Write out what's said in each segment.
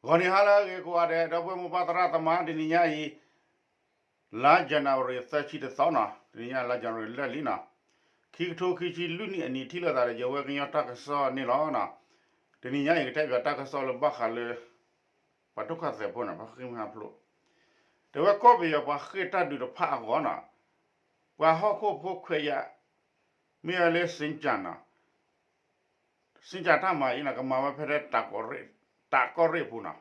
ဂီၤနံၤဟါလၢအဂ့ၤကိးဂၤဒဲး ဒီပုၢ်ဝဲၢ်မိၢ်ပၢ်သရၣ်သမါ တနံၤညါအံၤ လါ January သၢဆံတသီနီၤ, တနံၤညါလါ January လၢလံနီၤ, ခံကထိခံဆံလွံၢ်နံၣ်အနံၤ ထံၣ်လိာ်သးဒီးယဝဲကညီတၢ်ကစီၣ်န့ၣ်လီၤ. တနံၤညါအံၤကတဲဘၣ်တၢ်ကစီၣ်လၢဘၣ်ဃးလၢ ပှၤဒိၣ်ခၣ်သဲးဖိနီၤ, ပှၤဃ့ၢ်မှံဟးဖျိး, တဲဝဲကီၢ်ပယီၤပှၤဃ့ၢ်တၢ်ဒုးတဖၣ်အဂီၢ်နီၤ, ပှၤဟီၣ်ခိၣ်ဖိခွဲးယာ် မ့ၢ်ဝဲလၢ စ့ၣ်ကၠၣ်နီၤ စ့ၣ်ကၠၣ်တၢ်မၤအံၤန့ၣ် ကမၤဝဲဖဲ တၢးကီၢ်ရ့ၣ်အပူၤနီၤ,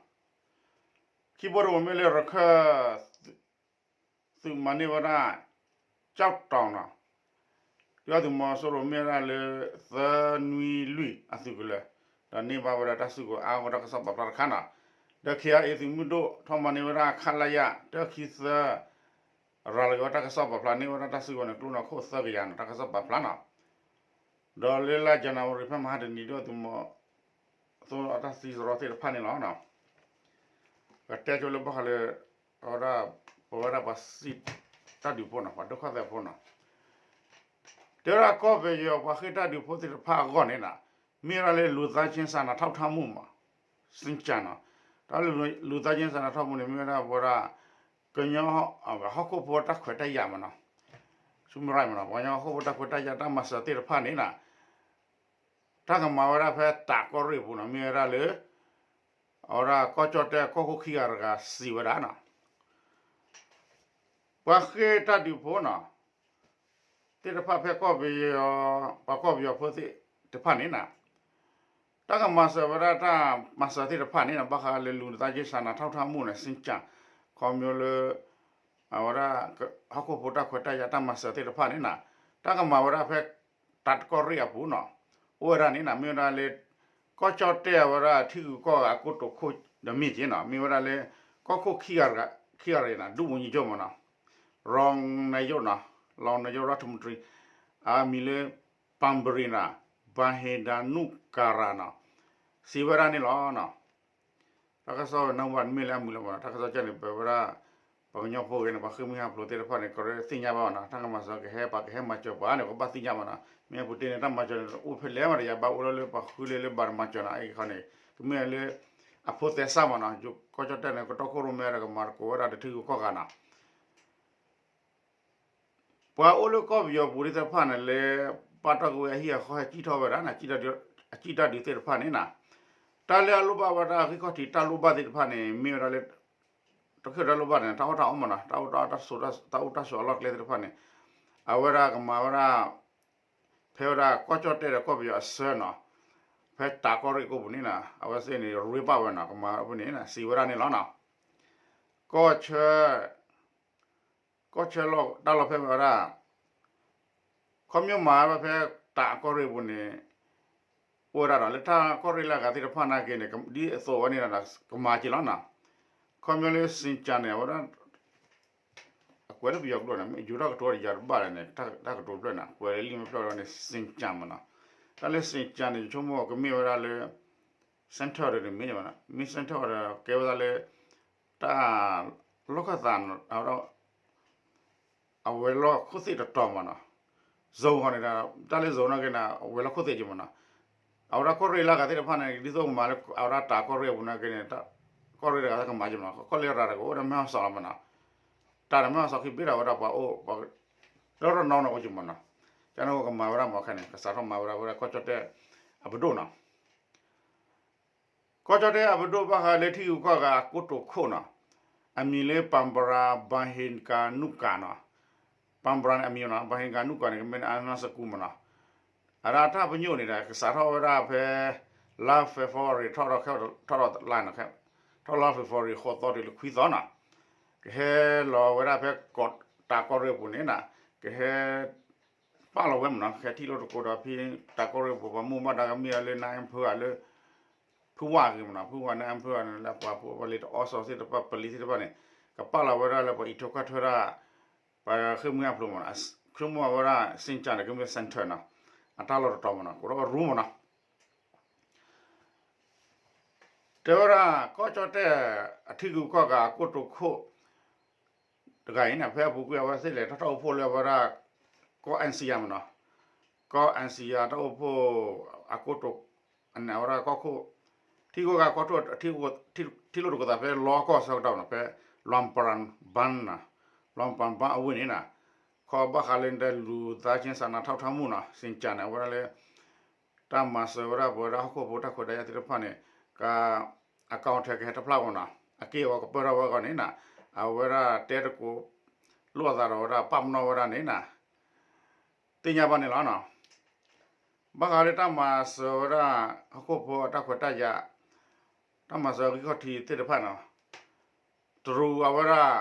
ခံဘိတဘိမ့ၢ်လၢရခၢၣ် သုးမၤန့ၢ်ဝဲဒၣ် ကၠီၣ်တီၤနီၤ, ဒုၣ်ဒါသုးမီၤစိရိၤမ့ၢ်ဝဲဒၣ်လၢ သၢနွံလွံၢ်အသုးကလၢၤ, ဒီးန့ၢ်ဘၣ်ဝဲဒၣ်တၢ်စုကဝဲၤအါဂီၢ်တၢ်ကစီၣ်ပာ်ဖျါတခါနီၤ, ဒီး ခ့ၣ်အဲၣ်အ့ၣ် သုးမုၢ်ဒိၣ် ထီၣ်မၤန့ၢ်ဝဲဒၣ် ခလရ တၢခံသၢ ရၤလီၤက့ၤဝဲတၢ်ကစီၣ်ပာ်ဖျါန့ၢ်ဝဲဒၣ်တၢ်စုကဝဲၤန့ၣ် ကျိနီၢ်ခိၣ်သၢကယၤနီၤ တၢ်ကစီၣ်ပာ်ဖျါနီၤ, ဒီးလၢလါ January ဖဲမဟါတနံၤ ဒုၣ်ဒါသုးမီၤ သိအတၢ်သံစရီသ့ၣ်တဖၣ်န့ၣ်လီၤ. ပတဲဆိလၢဘၣ်ဃးလၢ အဝဲဒၣ် ပဝဲဒၣ်ပှၤစံးတၢ်ဒုးဖိနီၤ ပှၤဒိၣ်ခၣ်သဲးဖိနီၤ, တဲဝဲဒၣ်ကီၢ်ပယီၤပှၤဃ့ၢ်တၢ်ဒုးဖိသ့ၣ်တဖၣ်အဂီၢ်န့ၣ်နီၤ, မ့ၢ်ဝဲဒၣ်လၢ လူသားချင်းစာနာထောက်ထားမှု မး စ့ၣ်ကၠၣ်နီၤ, တၢ်လၢ လူသားချင်းစာနာထောက်ထားမှုန့ၣ် မ့ၢ်ဝဲဒၣ်ပဝဲဒၣ် ကညီ ဟီၣ်ခိၣ်ဖိတၢ်ခွဲးတၢ်ယာ်မးနီၤ, ဆူမရၢမးနီၤ ပှၤကညီဟီၣ်ခိၣ်ဖိတၢ်ခွဲးတၢ်ယာ်တၢ်မၤစၢၤသ့ၣ်တဖၣ်န့ၣ်နီၤ တၢ်ကမၤဝဲဒၣ်ဖဲတၢးကီၢ်ရ့ၣ်အပူၤနီၤ မ့ၢ်ဝဲဒၣ်လၢ အဝဲဒၣ်ကီၢ်ကၠီၣ်တဲၣ်ကီၢ်ခိၣ်ခံဂၤတဂၤစံးဝဲဒၣ်နီၤ, ပှၤဃ့ၢ်တၢ်ဒုးဖိနီၤ သ့ၣ်တဖၣ်ဖဲကီၢ်ပယီၤ ပှၤကီၢ်ပယီၤဖိသ့ၣ်တဖၣ်န့ၣ်နီၤ တၢ်ကမၤစၢၤဝဲဒၣ်တၢ်မၤစၢၤသ့ၣ်တဖၣ်န့ၣ်နီၤ ဘၣ်ဃးလၢ လူသားချင်းစာနာထောက်ထားမှု န့ၣ် စ့ၣ်ကၠၣ် ခီဖျိလၢ အဝဲဒၣ် ဟီၣ်ခိၣ်ဖိတၢ်ခွဲးတၢ်ယာ်တၢ်မၤစၢၤသ့ၣ်တဖၣ်န့ၣ်နီၤ တၢ်ကမၤဝဲဒၣ်ဖဲ တၢးကီၢ်ရ့ၣ်အပူၤနီၤ အိၣ်ဝဲဒၣ်န့ၣ်နီၤ မ့ၢ်ဝဲဒၣ်လၢ ကီၢ်ကၠီၣ်တဲၣ်အဝဲဒၣ်ထံဂုၤကီၢ်ဂၤအကိတိာ်ခိၣ်ဒီးမ့ၢ်က့ၤနီၤ မ့ၢ်ဝဲဒၣ်လၢ ကီၢ်ခိၣ်ခံဂၤတဂၤ ခံဂၤတဂၤနီၤ ဒုးဝူၤညီကၠိၣ်မးနီၤ ရၤနယိၣ်နီၤ ရၤနယိၣ်ရၢထမူတရံ အမံၤလၢ ပၣ်ဘရံၤနီၤ ဘၤဟ့ၣ်ဒၤနူၣ်ကၤရၤနီၤ စံးဝဲဒၣ်န့ၣ်လီၤနီၤ တၢ်ကစီၣ်နၢ်ဟူဘၣ်တမ့ၢ်လၢအမုာ်လၢမးနီၤ တၢ်ကစီၣ်ကဲန့ၣ် ပဝဲဒၣ် ပှၤကညီဖိဂ့ၤန့ၣ် ပှၤဃ့ၢ်မှံဟးဖျိးသ့ၣ်တဖၣ်န့ၣ် ကရၢသ့ၣ်ညါဘၣ်မးနီၤ တၢ်ကမၤစၢၤကဟဲပှၤကဟဲမၤစၢၤပှၤန့ၣ် ကဘၣ်သ့ၣ်ညါမးနီၤ မ့ၢ်ပူၤတ့ၢ်န့ၣ် တၢ်မၤစၢၤန့ၣ် အိၣ်ဖဲလဲၣ်မးဒီးယၤဘၣ်အိၣ်လၢလၢပှၤဃုလၢလၢဘၣ်တမၤစၢၤနီၤ အအံၤခီန့ၣ် ကမ့ၢ်လၢ အဖိသဲစၢ်မးနီၤ ကီၢ်ကၠီၣ်တဲၣ်န့ၣ် ကတီၢ်ခိၣ်ရိၣ်မဲဒီးကမၤသကိးဝဲဒၣ်ဒီးထံဂုၤကီၢ်ဂၤနီၤ ပှၤအိၣ်လၢကီၢ်ပယီၤပူၤသ့ၣ်တဖၣ်န့ၣ်လၢ ပၢ်တီၢ်ကဝဲအဟံၣ်အဃီဟဲကံၣ်ထီၣ်ဝဲဒၣ်န့ၣ် အကံၣ်တၢ်ဒုးသ့ၣ်တဖၣ်န့ၣ်နီၤ တၢ်လၢအလိၣ်ဘၣ်ဝဲဒၣ်ဂံၢ်ခီၣ်ထံးတၢ်လိၣ်ဘၣ်သ့ၣ်တဖၣ်န့ၣ် မ့ၢ်ဝဲဒၣ်လၢ တၢ်ခ့ၣ်တၢ်လိၣ်ဘၣ်န့ၣ် တၢ်အီၣ်တၢ်အီမးနီၤ တၢ်အီၣ်တၢ်အီ တၢ်အိၣ်တၢ်ဆိးအလီၢ်ကျဲသ့ၣ်တဖၣ်န့ၣ် အဝဲဒၣ်ကမၤဝဲဒၣ် ဖဲဝဲဒၣ်ကီၢ်ကၠီၣ်တဲၣ်ဒီးကီၢ်ပယီၤအဆၢနီၤ ဖဲတၢးကီၢ်ရ့ၣ်ကိးပူၤန့ၣ်နီၤ အဝဲသ့ၣ်န့ၣ် ရ့ပာ်ဝဲနီၤ ကမၤအပူၤန့ၣ် စံးဝဲဒၣ်န့ၣ်လီၤနီၤ ကီၢ်ဆၢ ကီၢ်ဆၢလီၤတၢ်လီၢ်ဖဲဝဲဒၣ် ခီဖျိမၤဝဲဖဲတၢးကီၢ်ရ့ၣ်ပူၤန့ၣ် အိၣ်ဝဲဒၣ်ဒီး လၢတၢ်ကီၢ်ရ့ၣ်လၢအဂၤသ့ၣ်တဖၣ်နာ်က့န့ၣ် ဒ်အသိးဝဲန့ၣ်ဒီး ကမၤက့ၤလီၤနီၤ ခီဖျိလၢစ့ၣ်ကၠၣ်န့ၣ် အဝဲဒၣ် အကွဲးလၢပယီၤကျိာ်န့ၣ် ယူၤထီၣ်ကတိၤဒီးယၤတဘၣ်လဲၣ်န့ၣ် တၢ်ကတိၤဖျၢၣ်န့ၣ် ကွဲးလၢလံာ်မ့ၢ်ဖျၢၣ်န့ၣ် စ့ၣ်ကၠၣ်မးနီၤ တၢ်လၢစ့ၣ်ကၠၣ်န့ၣ် ယဆိကမိၣ်ကမ့ၢ်ဝဲဒၣ်လၢ center ဒီးမ့ၢ်မးနီၤ မ့ၢ် center ဒီးကဲဝဲဒၣ်လၢ တၢ် လီၢ်ခၢၣ်သး အဝဲဒၣ် အဝဲၤလီၢ်ခိၣ်သ့ၣ်တတီၤမးနီၤ zone ဃီန့ၣ်ဒီး တၢ်လၢ zone နာ်က့န့ၣ် အဝဲၤလီၢ်ခိၣ်သ့ၣ်က့မးနီၤ အဝဲဒၣ်ကီၢ်ရ့ၣ်လၢအဂၤသ့ၣ်တဖၣ်န့ၣ် ဒ်သိးကမၤလၢအဝဲဒၣ်တၢးကီၢ်ရ့ၣ်အပူၤနာ်က့န့ၣ် ကီၢ်ရ့ၣ်တဂၤကမၤက့မးနီၤ ကီၢ်ရ့ၣ်လၢအဂၤတကအိၣ်ဒီးမဲၢ်ဟီၣ်စီၤလီၤမးနီၤ တၢ်န့ၣ်မဲၢ်ဟီၣ်စီၤခံဘ့ၣ်ဒီးဝဲဒၣ်ပှၤအိၣ် ဒီတနီၤနီၤအိၣ်က့မးနီၤ ကန့ၣ်ကမၤဝဲဒၣ်မးခဲန့ၣ် ကစးထီၣ်မၤဝဲဒၣ်ဝဲဒၣ်ကီၢ်ကၠီၣ်တဲၣ်အပဒိၣ်နီၤ ကီၢ်ကၠီၣ်တဲၣ်အပဒိၣ်ဘၣ်ဃးလၢထံဂုၤကီၢ်ဂၤအကိတိာ်ခိၣ်နီၤ အမံၤလၢ ပၣ်ဘရၤ ဘၤဟ့ၣ်ကၤနူၣ်ကၤနီၤ ပၣ်ဘရၤန့ၣ်အမံၤနီၤ ဘၤဟ့ၣ်ကၤနူၣ်ကၤန့ၣ် ကမ့ၢ်အနၢ်စကူမးနီၤ အဒၣ်တၢ်ပညိၣ်န့ၣ်ဒီး ကစးထီၣ်ဝဲဒၣ်ဖဲ လါ February ထီၣ်ဒီး ထီၣ်ဒီးလါနီၤ ထီၣ်လါ February ဃိးသီတုၤလၢခွံသီနီၤ ကဟဲလီၤဝဲဒၣ်ဖဲ တၢးကီၢ်ရ့ၣ်အပူၤန့ၣ်နီၤ ကဟဲ ပာ်လီၤဝဲမးနီၤ ကဟဲထံၣ်လိာ်သကိးဒီးဖဲ တၢးကီၢ်ရ့ၣ်အပူၤ ပှၤမိၢ်ဘၣ်ဒါကမ့ၢ်လၢ နါအ့ဖၢဂၤလၢ ဖုဝါဂ့ၤမးနီၤ ဖုဝါ နါအ့ဖၢဂၤန့ၣ်လၢပှၤဖိပလံၤတအီစီသ့ၣ်တဖၣ် ပလံၤသ့ၣ်တဖၣ်န့ၣ် ကပာ်လီၤဝဲဒၣ်လၢပှၤအံးထွဲကွၢ်ထွဲတၢ် ပှၤဃ့ၢ်မှံဟးဖျိးမးနီၤ ဆိကမိၣ်ဝဲဒၣ် စ့ၣ်ကၠၣ်န့ၣ် ကမ့ၢ် center နီၤ အတၢ်လီၢ်တတီၤမးနီၤ ကိးဒီးဝဲရူမးနီၤ တဲဝဲဒၣ် ကီၢ်ကၠီၣ်တဲၣ်အထံဂုၤကီၢ်ဂၤအကိတိာ်ခိၣ် တဂၤအံၤန့ၣ် ဖဲအပူၤကွံာ်အဝဲသ့ၣ်လဲၤထီၣ်တၢ်အိၣ်ဖှိၣ်လၢအဝဲဒၣ် ကီၢ် အၣ်စံယါ မးနီၤ ကီၢ် အၣ်စံယါ တၢ်အိၣ်ဖှိၣ်အကိတိာ် အဝဲဒၣ်ကီၢ်ခိၣ်ထံ ထံဂုၤကီၢ်ဂၤကီၢ်ထိၣ် ထံလိာ်တကိးသးဖဲလီကီၢ်ဆၢကတီၢ်နီၤ ဖဲ လွမ်ပရန်ဘၣ်နီၤ, လွမ်ပရန်ဘၣ်အဝ့ၢ်န့ၣ်နီၤ, ခီဘၣ်ဃးလၢ လူသားချင်းစာနာထောက်ထားမှုနီၤ စင်ကြာန့ၣ် အဝဲဒၣ်လၢ တၢ်မၤစၢၤဝဲဒၣ်ပဝဲဒၣ်ဟီၣ်ခိၣ်ဖိတၢ်ခွဲးတၢ်ယာ်သ့ၣ်တဖၣ်န့ၣ် က အကောင်အထည်ကဟဲတဖျါအဂီၢ်နီၤ အက့ၢ်အဂီၤကပၢၢ်ထီၣ်ဝဲအဂီၢ်န့ၣ်နီၤ, အဝဲဒၣ်တဲတကိးလိာ်အသးဒီးဝဲဒၣ်ပာ်ပနီၣ်ဝဲဒၣ်န့ၣ်နီၤ သ့ၣ်ညါဘၣ်န့ၣ်လီၤနီၤ. ဘၣ်ဃးလၢတၢ်မၤစၢၤဝဲဒၣ် ဟီၣ်ခိၣ်ဖိအတၢ်ခွဲးတၢ်ယာ် တၢ်မၤစၢၤဂံၢ်ခီၣ်ထံးသ့ၣ်တဖၣ်နီၤ, တရူးအဝဲဒၣ်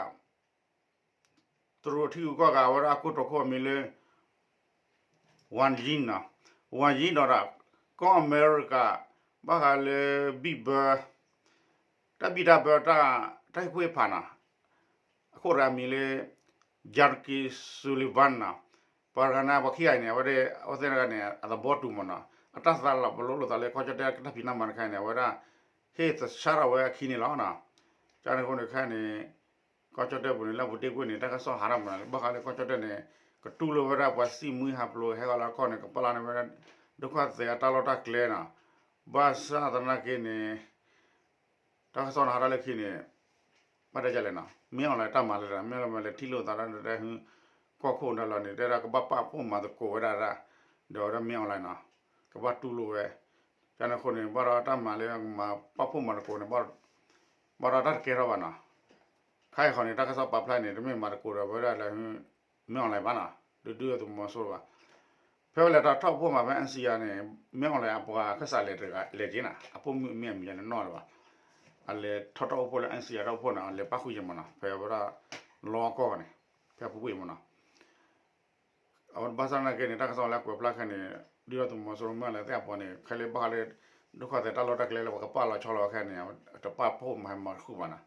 တရူးထံဂုၤကီၢ်ဂၤအဝဲဒၣ်အကိတိာ်ခိၣ်အမံၤလၢ Wang Yi နီၤ, Wang Yi ဒီး ကီၢ်အမဲရကၤ ဘၣ်ဃးလၢဘံၣ်ဘၢ တၢ်ဘံၣ်တၢ်ဘၢ တၢ်ဟ့ၣ်ကူၣ်ဟ့ၣ်ဖးနီၤ အခိၣ်တဂၤအမံၤလၢ Jake Sullivan နီၤ, ပှၤတဂၤန့ၣ် ပှၤခံဂၤအံၤန့ၣ် အဝဲသ့ၣ်တဂၤန့ၣ် အသဘီတူၤမးနီၤ, အတၢ်သးလီၤပလိာ်လိာ်သးလၢကီၢ်ကၠီၣ်တဲၣ်တၢ်ဖံးတၢ်မၤတခါအံၤန့ၣ် အဝဲဒၣ် ဟ့ၣ်သဆၣ်ထီၣ်ဝဲအခံန့ၣ်လီၤနီၤ. ကန့ၣ်အဃိန့ၣ်ခဲအံၤန့ၣ် ကီၢ်ကၠီၣ်တဲၣ်ပူၤန့ၣ် လၢအပူၤတ့ၢ်ကွံာ်န့ၣ် တၢ်ကစီၣ်ဟးထီၣ်မးနီၤ ဘၣ်ဃးလၢကီၢ်ကၠီၣ်တဲၣ်န့ၣ် ကတူၢ်လိာ်ဝဲဒၣ်ပှၤစံၣ်မှံဟးဖျိးဟဲဂီၤလၢအခီၣ်န့ၣ် ကပာ်လီၤန့ၢ်ဝဲဒၣ် ဒုက္ခသည်အတၢ်လီၢ်တၢ်ကျဲနီၤ, ဘၣ်ဆၣ်သနာ်က့န့ၣ် တၢ်ကစီၣ်န့ၣ်ဟးထီၣ်လၢခံန့ၣ် ဘၣ်တဲဒ်လဲၣ်နီၤ မ့ၢ်အီၣ်လဲၣ်တၢ်မၤလဲၣ်ဒီး မ့ၢ်အီၣ်လဲၣ်မၤလဲၣ်ထံၣ်လိာ်သးဒီးတဲဟု ကီၢ်ခိၣ်ဒီးလီၤန့ၣ် တဲဒၣ်ကဘၣ်ပာ်ဖှိၣ်မၤသကိးဝဲဒၣ်ဒၣ် ဒီးဝဲဒၣ်မ့ၢ်အီၣ်လဲၣ်နီၤ ကဘၣ်တူၢ်လိာ်ဝဲ ကန့ၣ်အဃိန့ၣ် ဘၣ်ဒီးတၢ်မၤလၢမၤပာ်ဖှိၣ်မၤသကိးန့ၣ် ဘၣ်ဒီးတၢ်တကဲထီၣ်ဘၣ်နီၤ ခါအံၤဃီန့ၣ် တၢ်ကစီၣ်ပာ်ဖျါန့ၣ် တမ့ၢ်မၤသကိးဒီးဝဲဒၣ်လၢ မ့ၢ်အီၣ်လဲၣ်ဘၣ်နီၤ ဒုးဒုးသုးမီၤစိရိၤဘၣ် ဖဲဝဲလဲၤထီၣ်ထီၣ်အိၣ်ဖှိၣ်မးဖဲ NCR န့ၣ် မ့ၢ်အီၣ်လဲၣ်အပှၤအခၢၣ်စးလဲၤတဂၤလဲၤက့ၤနီၤ အဖိမုၣ်မ့ၢ်အမံၤလဲၤနီၢ်လၢၤဘၣ် အလဲၤထီၣ်ထီၣ်အိၣ်ဖှိၣ်လၢ NCR ထီၣ်အိၣ်ဖှိၣ်န့ၣ် အလဲၤပၣ်ဃုာ်ယဲၢ်မးနီၤ ဖဲဝဲဒၣ် လီကီၢ်န့ၣ် ဖဲအပူၤကွံာ်မးနီၤ အဝဲဘၣ်ဆၣ်သနာ်က့န့ၣ် တၢ်ကစီၣ်လၢကွဲးဖျါခဲန့ၣ် ဒုၣ်ဒါသုးမီၤစိရိၤမ့ၢ်အီၣ်လဲၣ်သ့ၣ်အပှၤန့ၣ် ခဲလၢာ်ဘၣ်ဃးလၢ ဒုက္ခသည်တၢ်လီၢ်တၢ်ကျဲလၢပကပာ်လီၤဆီလီၤဝဲခဲန့ၣ် တပာ်ဖှိၣ်မၤဟဲမၤဃုာ်ဘၣ်နီၤ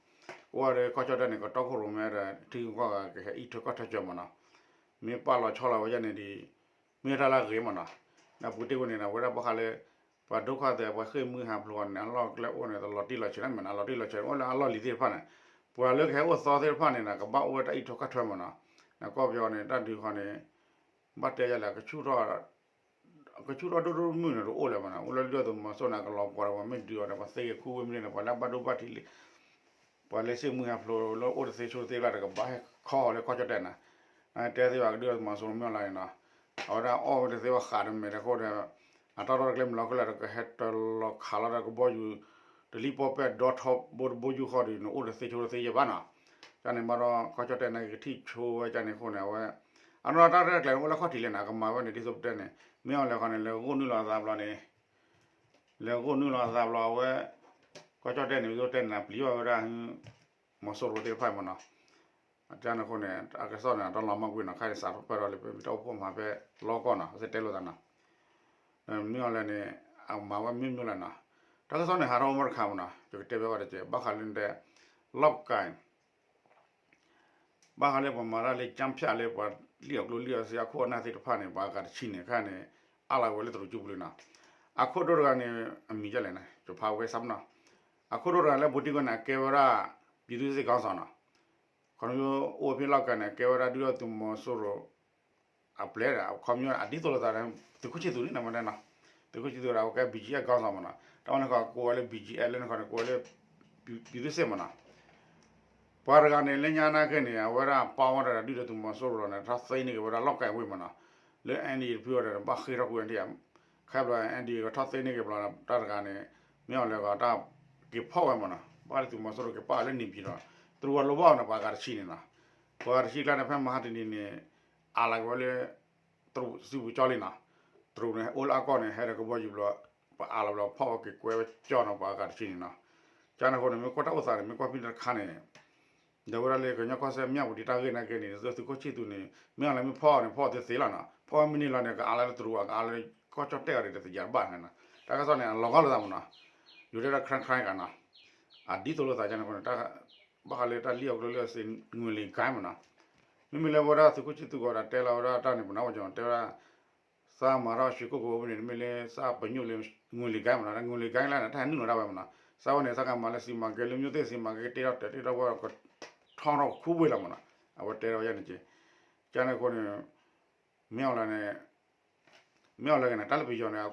ကအိၣ်ဝဲဒီးကီၢ်ကၠီၣ်တဲၣ်န့ၣ် ကတီခိၣ်ရိၣ်မဲဒီး ထံဂုၤကီၢ်ဂၤကဟဲအံးထွဲကွၢ်ထွဲစၢၤမးနီၤ မ့ၢ်ပာ်လီၤဆီလီၤဝဲယဲၢ်န့ၣ်ဒီး မ့ၢ်တၢ်လၢအဂ့ၤမးနီၤ ဒီးပူၤတ့ၢ်ဝဲန့ၣ်ဒီး အဝဲဒၣ်ဘၣ်ဃးလၢ ပှၤဒုက္ခသည် ပှၤဃ့ၢ်မှံဟးဖျိးန့ၣ် အလီၢ်ကျဲအိၣ်န့ၣ် တလီၤတံၢ်လီၤဆဲးလၢမ့ၢ်နီၤ အလီၤတံၢ်လီၤဆဲး အိၣ်လၢအလီၢ်လံၤသ့ၣ်တဖၣ်န့ၣ် ပှၤလၢကဟဲအိၣ်သီသ့ၣ်တဖၣ်န့ၣ်နီၤ ကဘၣ်အိၣ်ဝဲတၢ်အံးထွဲကွၢ်ထွဲမးနီၤ ဒီးကီၢ်ပယီၤန့ၣ် တၢ်ဒုးဃီန့ၣ် ဘၣ်တဲယဲၢ်လဲၣ် ကဆူၣ်ထီၣ် ကဆူၣ်ထီၣ်ဒိၣ်ဒိၣ်မုၢ်န့ၣ်တအိၣ်လၢၤဘၣ်နီၤ အိၣ်လၢဒုၣ်ဒါသုးမီၤစိရိၤန့ၣ် ကလီၤပှီၤဒီး ပှၤမ့ၢ်ဒုးအီၤဒီး ပှၤသ့ဂ့ၤခူဝ့ၢ်မ့ၢ်န့ၣ် ပှၤလၢအဘၣ်ဒိဘၣ်ထံးလံ ပှၤလၢဃ့ၢ်မှံဟးဖျိးလၢအိၣ်တသ့ဆိတသ့ကျါဒီး ကဘၣ်ဟဲခီအီၤလၢကီၢ်ကၠီၣ်တဲၣ်နီၤ တဲသ့ဘၣ်ကဒုၣ်ဒါသုးမီၤစိရိၤမ့ၢ်အီၣ်လဲၣ်န့ၣ်နီၤ အဝဲဒၣ်အီၣ်ဝဲတသ့ဘၣ်ဃးဒီးမဲာ်တခီဒီး အတၢ်လီၢ်တၢ်ကျဲမ့ၢ်လီၤခဲလၢာ်ဒီး ကဟဲတလီၤခးလီၤဒီးကဘီယူၤ တလံၣ်ပီၢ်ပဲၢ်ဒီထီဘိတဘိယူၢ်ဃီဒီး နအိၣ်တသ့ဆိတသ့ယဲၢ်ဘၣ်နီၤ ကန့ၣ်ဘၣ်ဒီး ကီၢ်ကၠီၣ်တဲၣ်န့ၣ် ကထံၣ်ဆိဝဲကန့ၣ်အဃိန့ၣ် အဝဲ အနီၢ်တၢ်ရဲၣ်တၢ်ကျဲၤန့ၣ် အိၣ်လၢခီၣ်ထံးလဲၣ်န့ၣ် အကမၤဝဲန့ၣ် ဒ်သိးပတဲန့ၣ် မ့ၢ်အီၣ်လဲၣ်ဃီန့ၣ် လဲၤဂိၢ်နုာ်လီၤအသးဘျီန့ၣ် လဲၤဂိၢ်နုာ်လီၤအသးဘျီ အဝဲ ကီၢ်ကၠီၣ်တဲၣ်န့ၣ် ဒ်သိးတဲန့ၣ် ပျံၤဘၣ်ဝဲဒၣ် မီၤစိရိၤသ့ၣ်တဖၣ်မးနီၤ အတၢ်န့ၣ်အဃိန့ၣ် အကစီၣ်န့ၣ် အတၢ်လီၤမၢ်ကွံာ်နီၤ ခဲအံၤစးထီၣ်ပၢၢ်ထီၣ်လၢ ပတၢ်အိၣ်ဖှိၣ်မၤဖဲလီကီၢ်နီၤ စ့တဲလိာ်သးနီၤ မ့ၢ်အီၣ်လဲၣ်န့ၣ် အမၤဝဲမ့ၢ်မ့ၢ်လဲၣ်နီၤ တၢ်ကစီၣ်န့ၣ် ဟးထီၣ်အိၣ်မးတခါမးနီၤ ယကတဲဘၣ်ဝဲတက့ၢ် ဘၣ်ဃးလၢတဲ လီၢ်ကၣ် ဘၣ်ဃးလၢပှၤမၤတၢ်လၢကၠၢဖၠးလၢပှၤလံၣ်အီၣ်ကျိလံၣ်အီၣ်စ့အခိၣ်အနၢ်သ့ၣ်တဖၣ်န့ၣ် ပှၤအဂၤတဆံန့ၣ် ခဲအံၤန့ၣ် အါလီၤက့ၤဝဲလၢတရူးကၠူပူၤလံနီၤ အခိၣ်ဒိၣ်တဂၤန့ၣ် အမံၤဒ်လဲၣ်န့ၣ် ယဖးဝဲဆၢမနီၤ အခိၣ်ဒိၣ်တဂၤလၢပူၤတ့ၢ်ကွံာ်န့ၣ် အကဲဝဲဒၣ် ပြည်သူ့စစ်ခေါင်းဆောင်နီၤ ခီဖျိအိၣ်ဖဲလီၢ်ကၣ်န့ၣ် အကဲဝဲဒၣ်ဒုၣ်ဒါသုးမီၤစိရိၤ အပျဲၢ်ဒီး ခီဖျိအဒ်သိးလိာ်သးန့ၣ် သုးခိၣ်ဆံၣ်သူးန့ၣ် နမ့ၢ်တဲနီၤ သုးခိၣ်ဆံၣ်သူးဒီး အဝဲကဲ ဘီကၠံအၣ် ခေါင်းဆောင်မနီၤ တၢ်ဝဲန့ၣ်ခီ ကိးဝဲလၢ ဘီကၠံအၣ် လၢန့ၣ်ခီန့ၣ် ကိးဝဲလၢ ပြည်သူ့စစ်မနီၤ ပှၤတဂၤန့ၣ် လၢညါနာ်က့န့ၣ် အဝဲဒၣ်ပာ်ဝဲဒၣ်ဒုၣ်ဒါသုးမီၤစိရိၤလီၤန့ၣ် ထီၣ်သ့န့ၢ်က့ၤဝဲဒၣ်လီၢ်ကၣ်ဝ့ၢ်မနီၤ လၢ NDAA တဖုအီၤဒီး ဘၣ်ဃ့ၢ်ထီၣ်ကွံာ်ဝဲဒၣ် ခဲဘျီ NDAA ကထီၣ်သ့န့ၢ်က့ၤဘျီ တၢ်တဂၤန့ၣ် မ့ၢ်အီၣ်လဲၣ်ဂီၤတၢ်က့ၤဖီၣ်ဝဲမနီၤ ဘၣ်ဃးလၢသုးမီၤစိရိၤက့ၤပာ်ဝဲလၢန့ၣ်ပၠံၤဒီး တရူးအလိၤဘၣ်အီၤန့ၣ် ပှၤအဂၤတဆံန့ၣ်နီၤ ပှၤအဂၤတဆံကျါန့ၣ် ဖဲမဟါတနံၤန့ၣ် အါလီၤက့ၤဝဲလၢ တရူးစုပူၤကၠီလံနီၤ တရူးန့ၣ် အိၣ်လၢအကီၢ်န့ၣ် ဟဲဒီးကဘီယူၤဘျီ ပှၤအါလီၤဘျီ ဖီၣ်ဝဲက့ၤကွဲဝဲကၠီနီၤ ပှၤအဂၤတဆံန့ၣ်နီၤ ကန့ၣ်အဃိန့ၣ် မ့ၢ်ကွၢ်တၢ်အိၣ်သးန့ၣ် မ့ၢ်ကွၢ်ဖဲတခါန့ၣ် ဒီးဝဲဒၣ်လၢကညီကီၢ်စဲၣ်မၠၣ်ဝတံၤတၢ်ဂ့ၢ်နာ်က့န့ၣ် သုးခိၣ်ဆံၣ်သူးန့ၣ် မ့ၢ်အီၣ်လဲၣ်မ့ၢ်ဖီၣ်အီၤန့ၣ် ဖီၣ်အီၤသ့သ့လီၤနီၤ ဖီၣ်ဝဲမ့ၢ်န့ၢ်လီၤန့ၣ် ကအါလီၤလၢတရူး ကအါလီၤလၢကီၢ်ကၠီၣ်တဲၣ်အီၤဒီးတယၤတဘၣ်န့ၣ်နီၤ တၢ်ကစီၣ်န့ၣ် အလီၤဂီၢ်လိာ်သးမနီၤ ယူၤတဲဒၣ် ခရၣ်ခရၣ်ကနီၤ အဒ်သိးလိာ်သးကန့ၣ်အဃိန့ၣ် ဘၣ်ဃးလၢတၢ်လံၣ်အီၣ်ကျိလံၣ်အီၣ်စ့ ငွေလိမ်ဂိုဏ်းမနီၤ မ့မ့ၢ်လၢဝဲဒၣ်သုးခိၣ်ဆံၣ်သူးကီးဒီးတဲလီၤဝဲဒၣ်တၢ်န့ၣ် ပနၢ်ဝဲကၠီၤတဲဝဲဒၣ် စၢ်မၤထီၣ်ရွှေကုက္ကိုဝဲန့ၣ် မ့ၢ်လၢစၢ်ပညိၣ်လၢ ငွေလိမ်ဂိုဏ်းမနီၤ ငွေလိမ်ဂိုဏ်းလၢန့ၣ် တၢ်ဟဲနုာ်လီၤဒၣ်ဝဲမနီၤ စၢ်ဝဲန့ၣ် စၢ်ကမၤလၢစံးမၤကဲလၢ မၠိၣ်သ့ၣ်စံးမၤကဲ ကတ့ထီၣ်တၢ်တ့ထီၣ်ဝဲ ကထီထီၣ်ခူဝ့ၢ်လီၤမနီၤ အဝဲတဲထီၣ်ဝဲယဲၢ်န့ၣ်က့ ကန့ၣ်အဃိန့ၣ် မ့ၢ်အီၣ်လဲၣ်န့ၣ် မ့ၢ်အီၣ်လဲၣ်ဂ့ၤန့ၣ် တၢ်လၢပယီၤန့ၣ်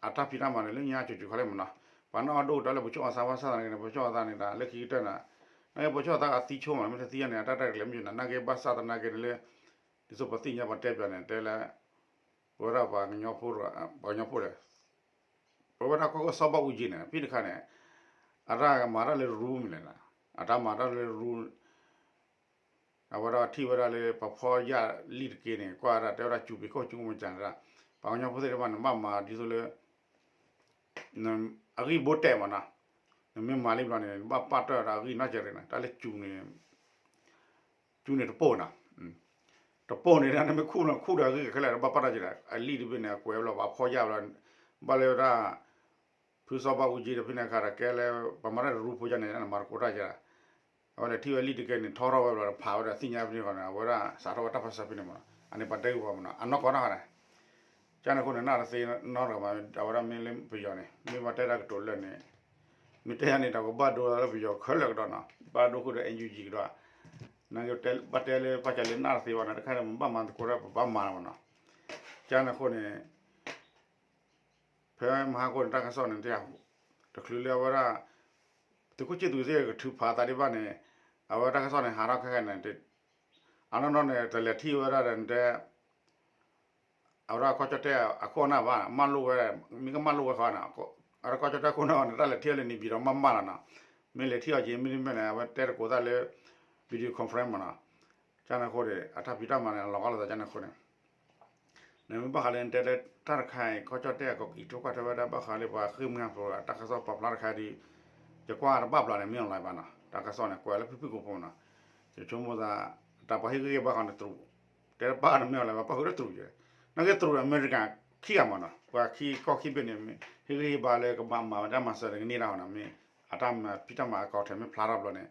အတၢ်ဖံးတၢ်မၤန့ၣ် လၢညါကၠူၤကၠူၤခီလၢမနီၤ ပှၤနီၣ်အီၣ်ဒိၣ်ကတၢၢ်လၢပဆိကမိၣ်အသးဘၣ်ဆၣ်သနာ်က့န့ၣ် ပဆိကမိၣ်အသးန့ၣ်ဒီး လၢခံကတၢၢ်န့ၣ် နာ်က့ပဆိကမိၣ်သးအသံဆိမး မ့ၢ်တသံယါန့ၣ် အတၢ်တၢ်ကလဲၤမ့ၢ်နာ် နာ်က့ဘၣ်ဆၣ်သနာ်က့န့ၣ်လၢ ဒ်သိးပသ့ၣ်ညါပှၤတဲပၠးန့ၣ် တဲလၢ ပဝဲဒၣ်ပှၤကညီဖိ ပှၤကညီဖိလဲၣ် ပဝဲဒၣ်ကီၢ်ကၠီၣ်ဘၣ်အူကၠံန့ၣ် ဖဲတခါန့ၣ် အတၢ်မၤတၢ်လၢရူမ့ၢ်လဲၣ်, အတၢ်မၤတၢ်လၢရူ အဝဲဒၣ်ထံၣ်ဝဲဒၣ်လၢပှၤဖီယၣ်လံၣ်တက့ၢ်န့ၣ် ကွၢ်ဒၣ်တဲဝဲဒၣ်စူးပ့ၤခိၣ်စူးမကၠၤန့ၣ်ဒၣ် ပှၤကညီဖိသ့ၣ်တဖၣ်န့ၣ် ဘၣ်မၤဒ်သိးလၢ အဂံၢ်ဘိတဲာ်မးနီၤ, နမ့ၢ်မၤလံဘျီန့ၣ် နဘၣ်ပာ်တၢၢ်ဒီးအဂံၢ်နီၢ်ကဲးရ့ၣ်န့ၣ် တၢ်လၢစူးန့ၣ် စူးန့ၣ်တပိၢ်နီၤ, တပိၢ်န့ၣ် နမ့ၢ်ခူၣ်လီၤခူၣ်ဒီးအဂံၢ်ကခဲလၢာ် နဘၣ်ပာ်တၢၢ်ကဲးဒီး အလံၣ်တဘ့ၣ်န့ၣ် အကွဲးဘျီ ပှၤဖီယၣ်ဘျီ ဘၣ်လၢဝဲဒၣ် ဖုစီၤဘၣ်အူကၠံဒီးဖဲန့ၣ်အခါဒီး ကဲလၢ ပှၤမၤတၢ်တရူဖိယါန့ၣ် နမၤတကိးတၢ်ယါ အဝဲလဲၤထံၣ်ဝဲလံၣ်တက့ၢ်န့ၣ် ထီထီၣ်ဝဲဘျီဒီး ဖးဝဲဒီးသ့ၣ်ညါဖဲန့ၣ်ဃီန့ၣ် အဝဲဒၣ်စးထီၣ်ဝဲတၢ်ပၢၢ်ဆၢဖဲန့ၣ်မးနီၤ, အန့ၣ်ပှၤတဲဂ့ၢ်ပှၤမးနီၤ အနီၢ်ကီၢ်နီၢ်ဃီန့ၣ် ကန့ၣ်အဃိန့ၣ် နၢ်တသ့နီတဂၤဘၣ် အဝဲဒၣ်မ့ၢ်လၢပယီၤန့ၣ် မ့ၢ်ဘၣ်တဲတၢ်ကတိၤလၢာ်န့ၣ် မ့ၢ်တဲယါန့ၣ်ဒီး ကဘၣ်ဒိလၢပယီၤခဲလၢာ်ကဒီးနီၤ ဘၣ်ဒိဃုာ်ဒီး NUG ကဒီး နကဘၣ်တဲလၢပှၤကလဲၤနၢ်တသ့ဘၣ်နီၤ တခါန့ၣ် ပဘၣ်မၤသကိးဒီး ပဘၣ်မၤလီၤမးနီၤ, ကန့ၣ်အဃိန့ၣ် ဖဲမဟါဃိန့ၣ် တၢ်ကစီၣ်န့ၣ် တချုးလၢအဝဲဒၣ် သုးခိၣ်ဆံၣ်သူးစ့ၢ်ကီးထုးဖးသးဒံးဘၣ်န့ၣ် အဝဲတၢ်ကစီၣ်န့ၣ် ဟးထီၣ်ခဲခဲန့ၣ် အနီၢ်နီၢ်န့ၣ် တလဲၤထံၣ်ဝဲဒၣ်ဒီးတဲ အဝဲဒၣ်ကီၢ်ကၠီၣ်တဲၣ်အခိၣ်အနၢ်ဘၣ် မၢလိာ်ဝဲ မ့ၢ်ကမၢလိာ်ဝဲဃီန့ၣ် အဝဲဒၣ်ကီၢ်ကၠီၣ်တဲၣ်ခိၣ်နၢ်န့ၣ် တၢ်လဲၤထံၣ်အီၤလၢန့ၣ်ဘံၤဒီးမၢမၢလီၤနီၤ, မ့ၢ်လဲၤထံၣ်အီၤက့ၤမ့တမ့ၢ်န့ၣ် အဝဲတဲသကိးတၢ်လၢ video conference မးနီၤ, ကန့ၣ်အဃိန့ၣ် အတၢ်ဖံးတၢ်မၤန့ၣ် အလီၤဂာ်လိာ်သးကန့ၣ်အဃိန့ၣ် နမ့ၢ်ဘၣ်ဃးလၢနတဲလၢတၢ်တခါအံၤ ကီၢ်ကၠီၣ်တဲၣ်အကီၢ်ကံးထီၣ်ကွၢ်ထွဲဝဲဒၣ်ဘၣ်ဃးလၢပှၤဃ့ၢ်မှံဟးဖျိးဒီး တၢ်ကစီၣ်ပာ်ဖျါတခါဒီး ယကွၢ်တဘၣ်ဘျီန့ၣ် မ့ၢ်အီၤလီၤဘၣ်နီၤ တၢ်ကစီၣ်န့ၣ် ကွဲးလၢဖုၣ်ဖုၣ်ကိာ်ဖိနီၤ, ယဆိကမိၣ်သး တၢ်ပှၤဟ့ၣ်ဂံၢ်ဟ့ၣ်ဘါဃီန့ၣ်တရူး တဲတဘၣ်န့ၣ်မ့ၢ်အီၤလီၤဘၣ် ပၣ်ဃုာ်လၢတရူးယဲ, နာ်က့တရူးဒီးအမဲရကၤခံဂၤမးနီၤ ပှၤခံကီၢ်ခံဘ့ၣ်န့ၣ် ဟ့ၣ်ဂံၢ်ဟ့ၣ်ဘါလၢကဘၣ်မၤဝဲ တၢ်မၤစၢၤတကန့ၢ်ဒၣ်အီၤနီၤ မ့ၢ်အတၢ်ဖံးတၢ်မၤအကီၢ်ထဲမ့ၢ်ဖျါထီၣ်ဘျီန့ၣ်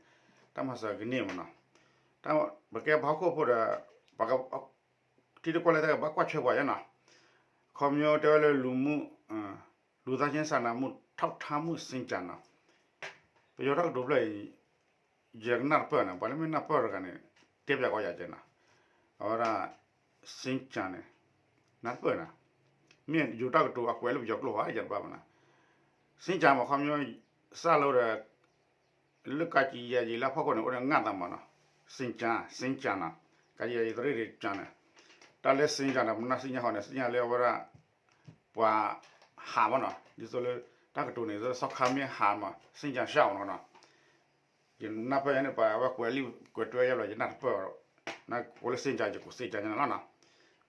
တၢ်မၤစၢၤကန့ၢ်မးနီၤ, ပကဲပှၤဟီၣ်ခိၣ်ဖိဒီး ပှၤ ထံတကွၢ်လၢတၢ်ကဘၣ်ကွၢ်ထွဲပှၤယဲနီၤ, ခီပညီတဲဝဲလၢ လူမှု လူသားချင်းစာနာမှုထောက်ထားမှုစင်တာနီၤ, ပယီၤတၢ်ကတိၤဖျၢၣ်အံၤ ယကနၢ်တပၢၢ်န့ၣ် ပှၤလၢမ့ၢ်နၢ်ပၢၢ်တဂၤန့ၣ် တဲပၠးကီးယၤကဲနီၤ, အဝဲဒၣ် စင်တာန့ၣ် နၢ်တပၢၢ်နီၤ, မ့ၢ်ယိၤတၢ်ကတိၤအကွဲးလၢပယီၤကျိာ်ဘၣ် ယတဘၣ်ဘၣ်နီၤ, စင်တာမး ခီပညီ စၢ်လီၤဒီး လၢကးကံယၤယံၤလၢအဖီခိၣ်န့ၣ် အိၣ်ဒီးငါသးမးနီၤ, စင်တာ စင်တာနီၤ, ကးကံယၤယံၤသရ့ၣ်ဒံးကန့ၣ်, တၢ်လၢစင်တာန့ၣ် ပနၢ်စံၣ်ညါဃီန့ၣ် စံၣ်ညါလၢအဝဲဒၣ် ပှၤဟးမးနီၤ, ဒ်သိးလၢ တၢ်ကတိၤန့ၣ် စီၤခါမ့ၢ်ဟးမး စင်တာရှောင်နီၤ, ယနၢ်ပၢၢ်ယါန့ၣ် ပှၤဝဲကွဲးလံာ် ကွဲးတွဲယါဘျီ ယနၢ်တပၢၢ်, နကိးလၢစင်တာ ယကိးစင်တာညါန့ၣ်လီၤ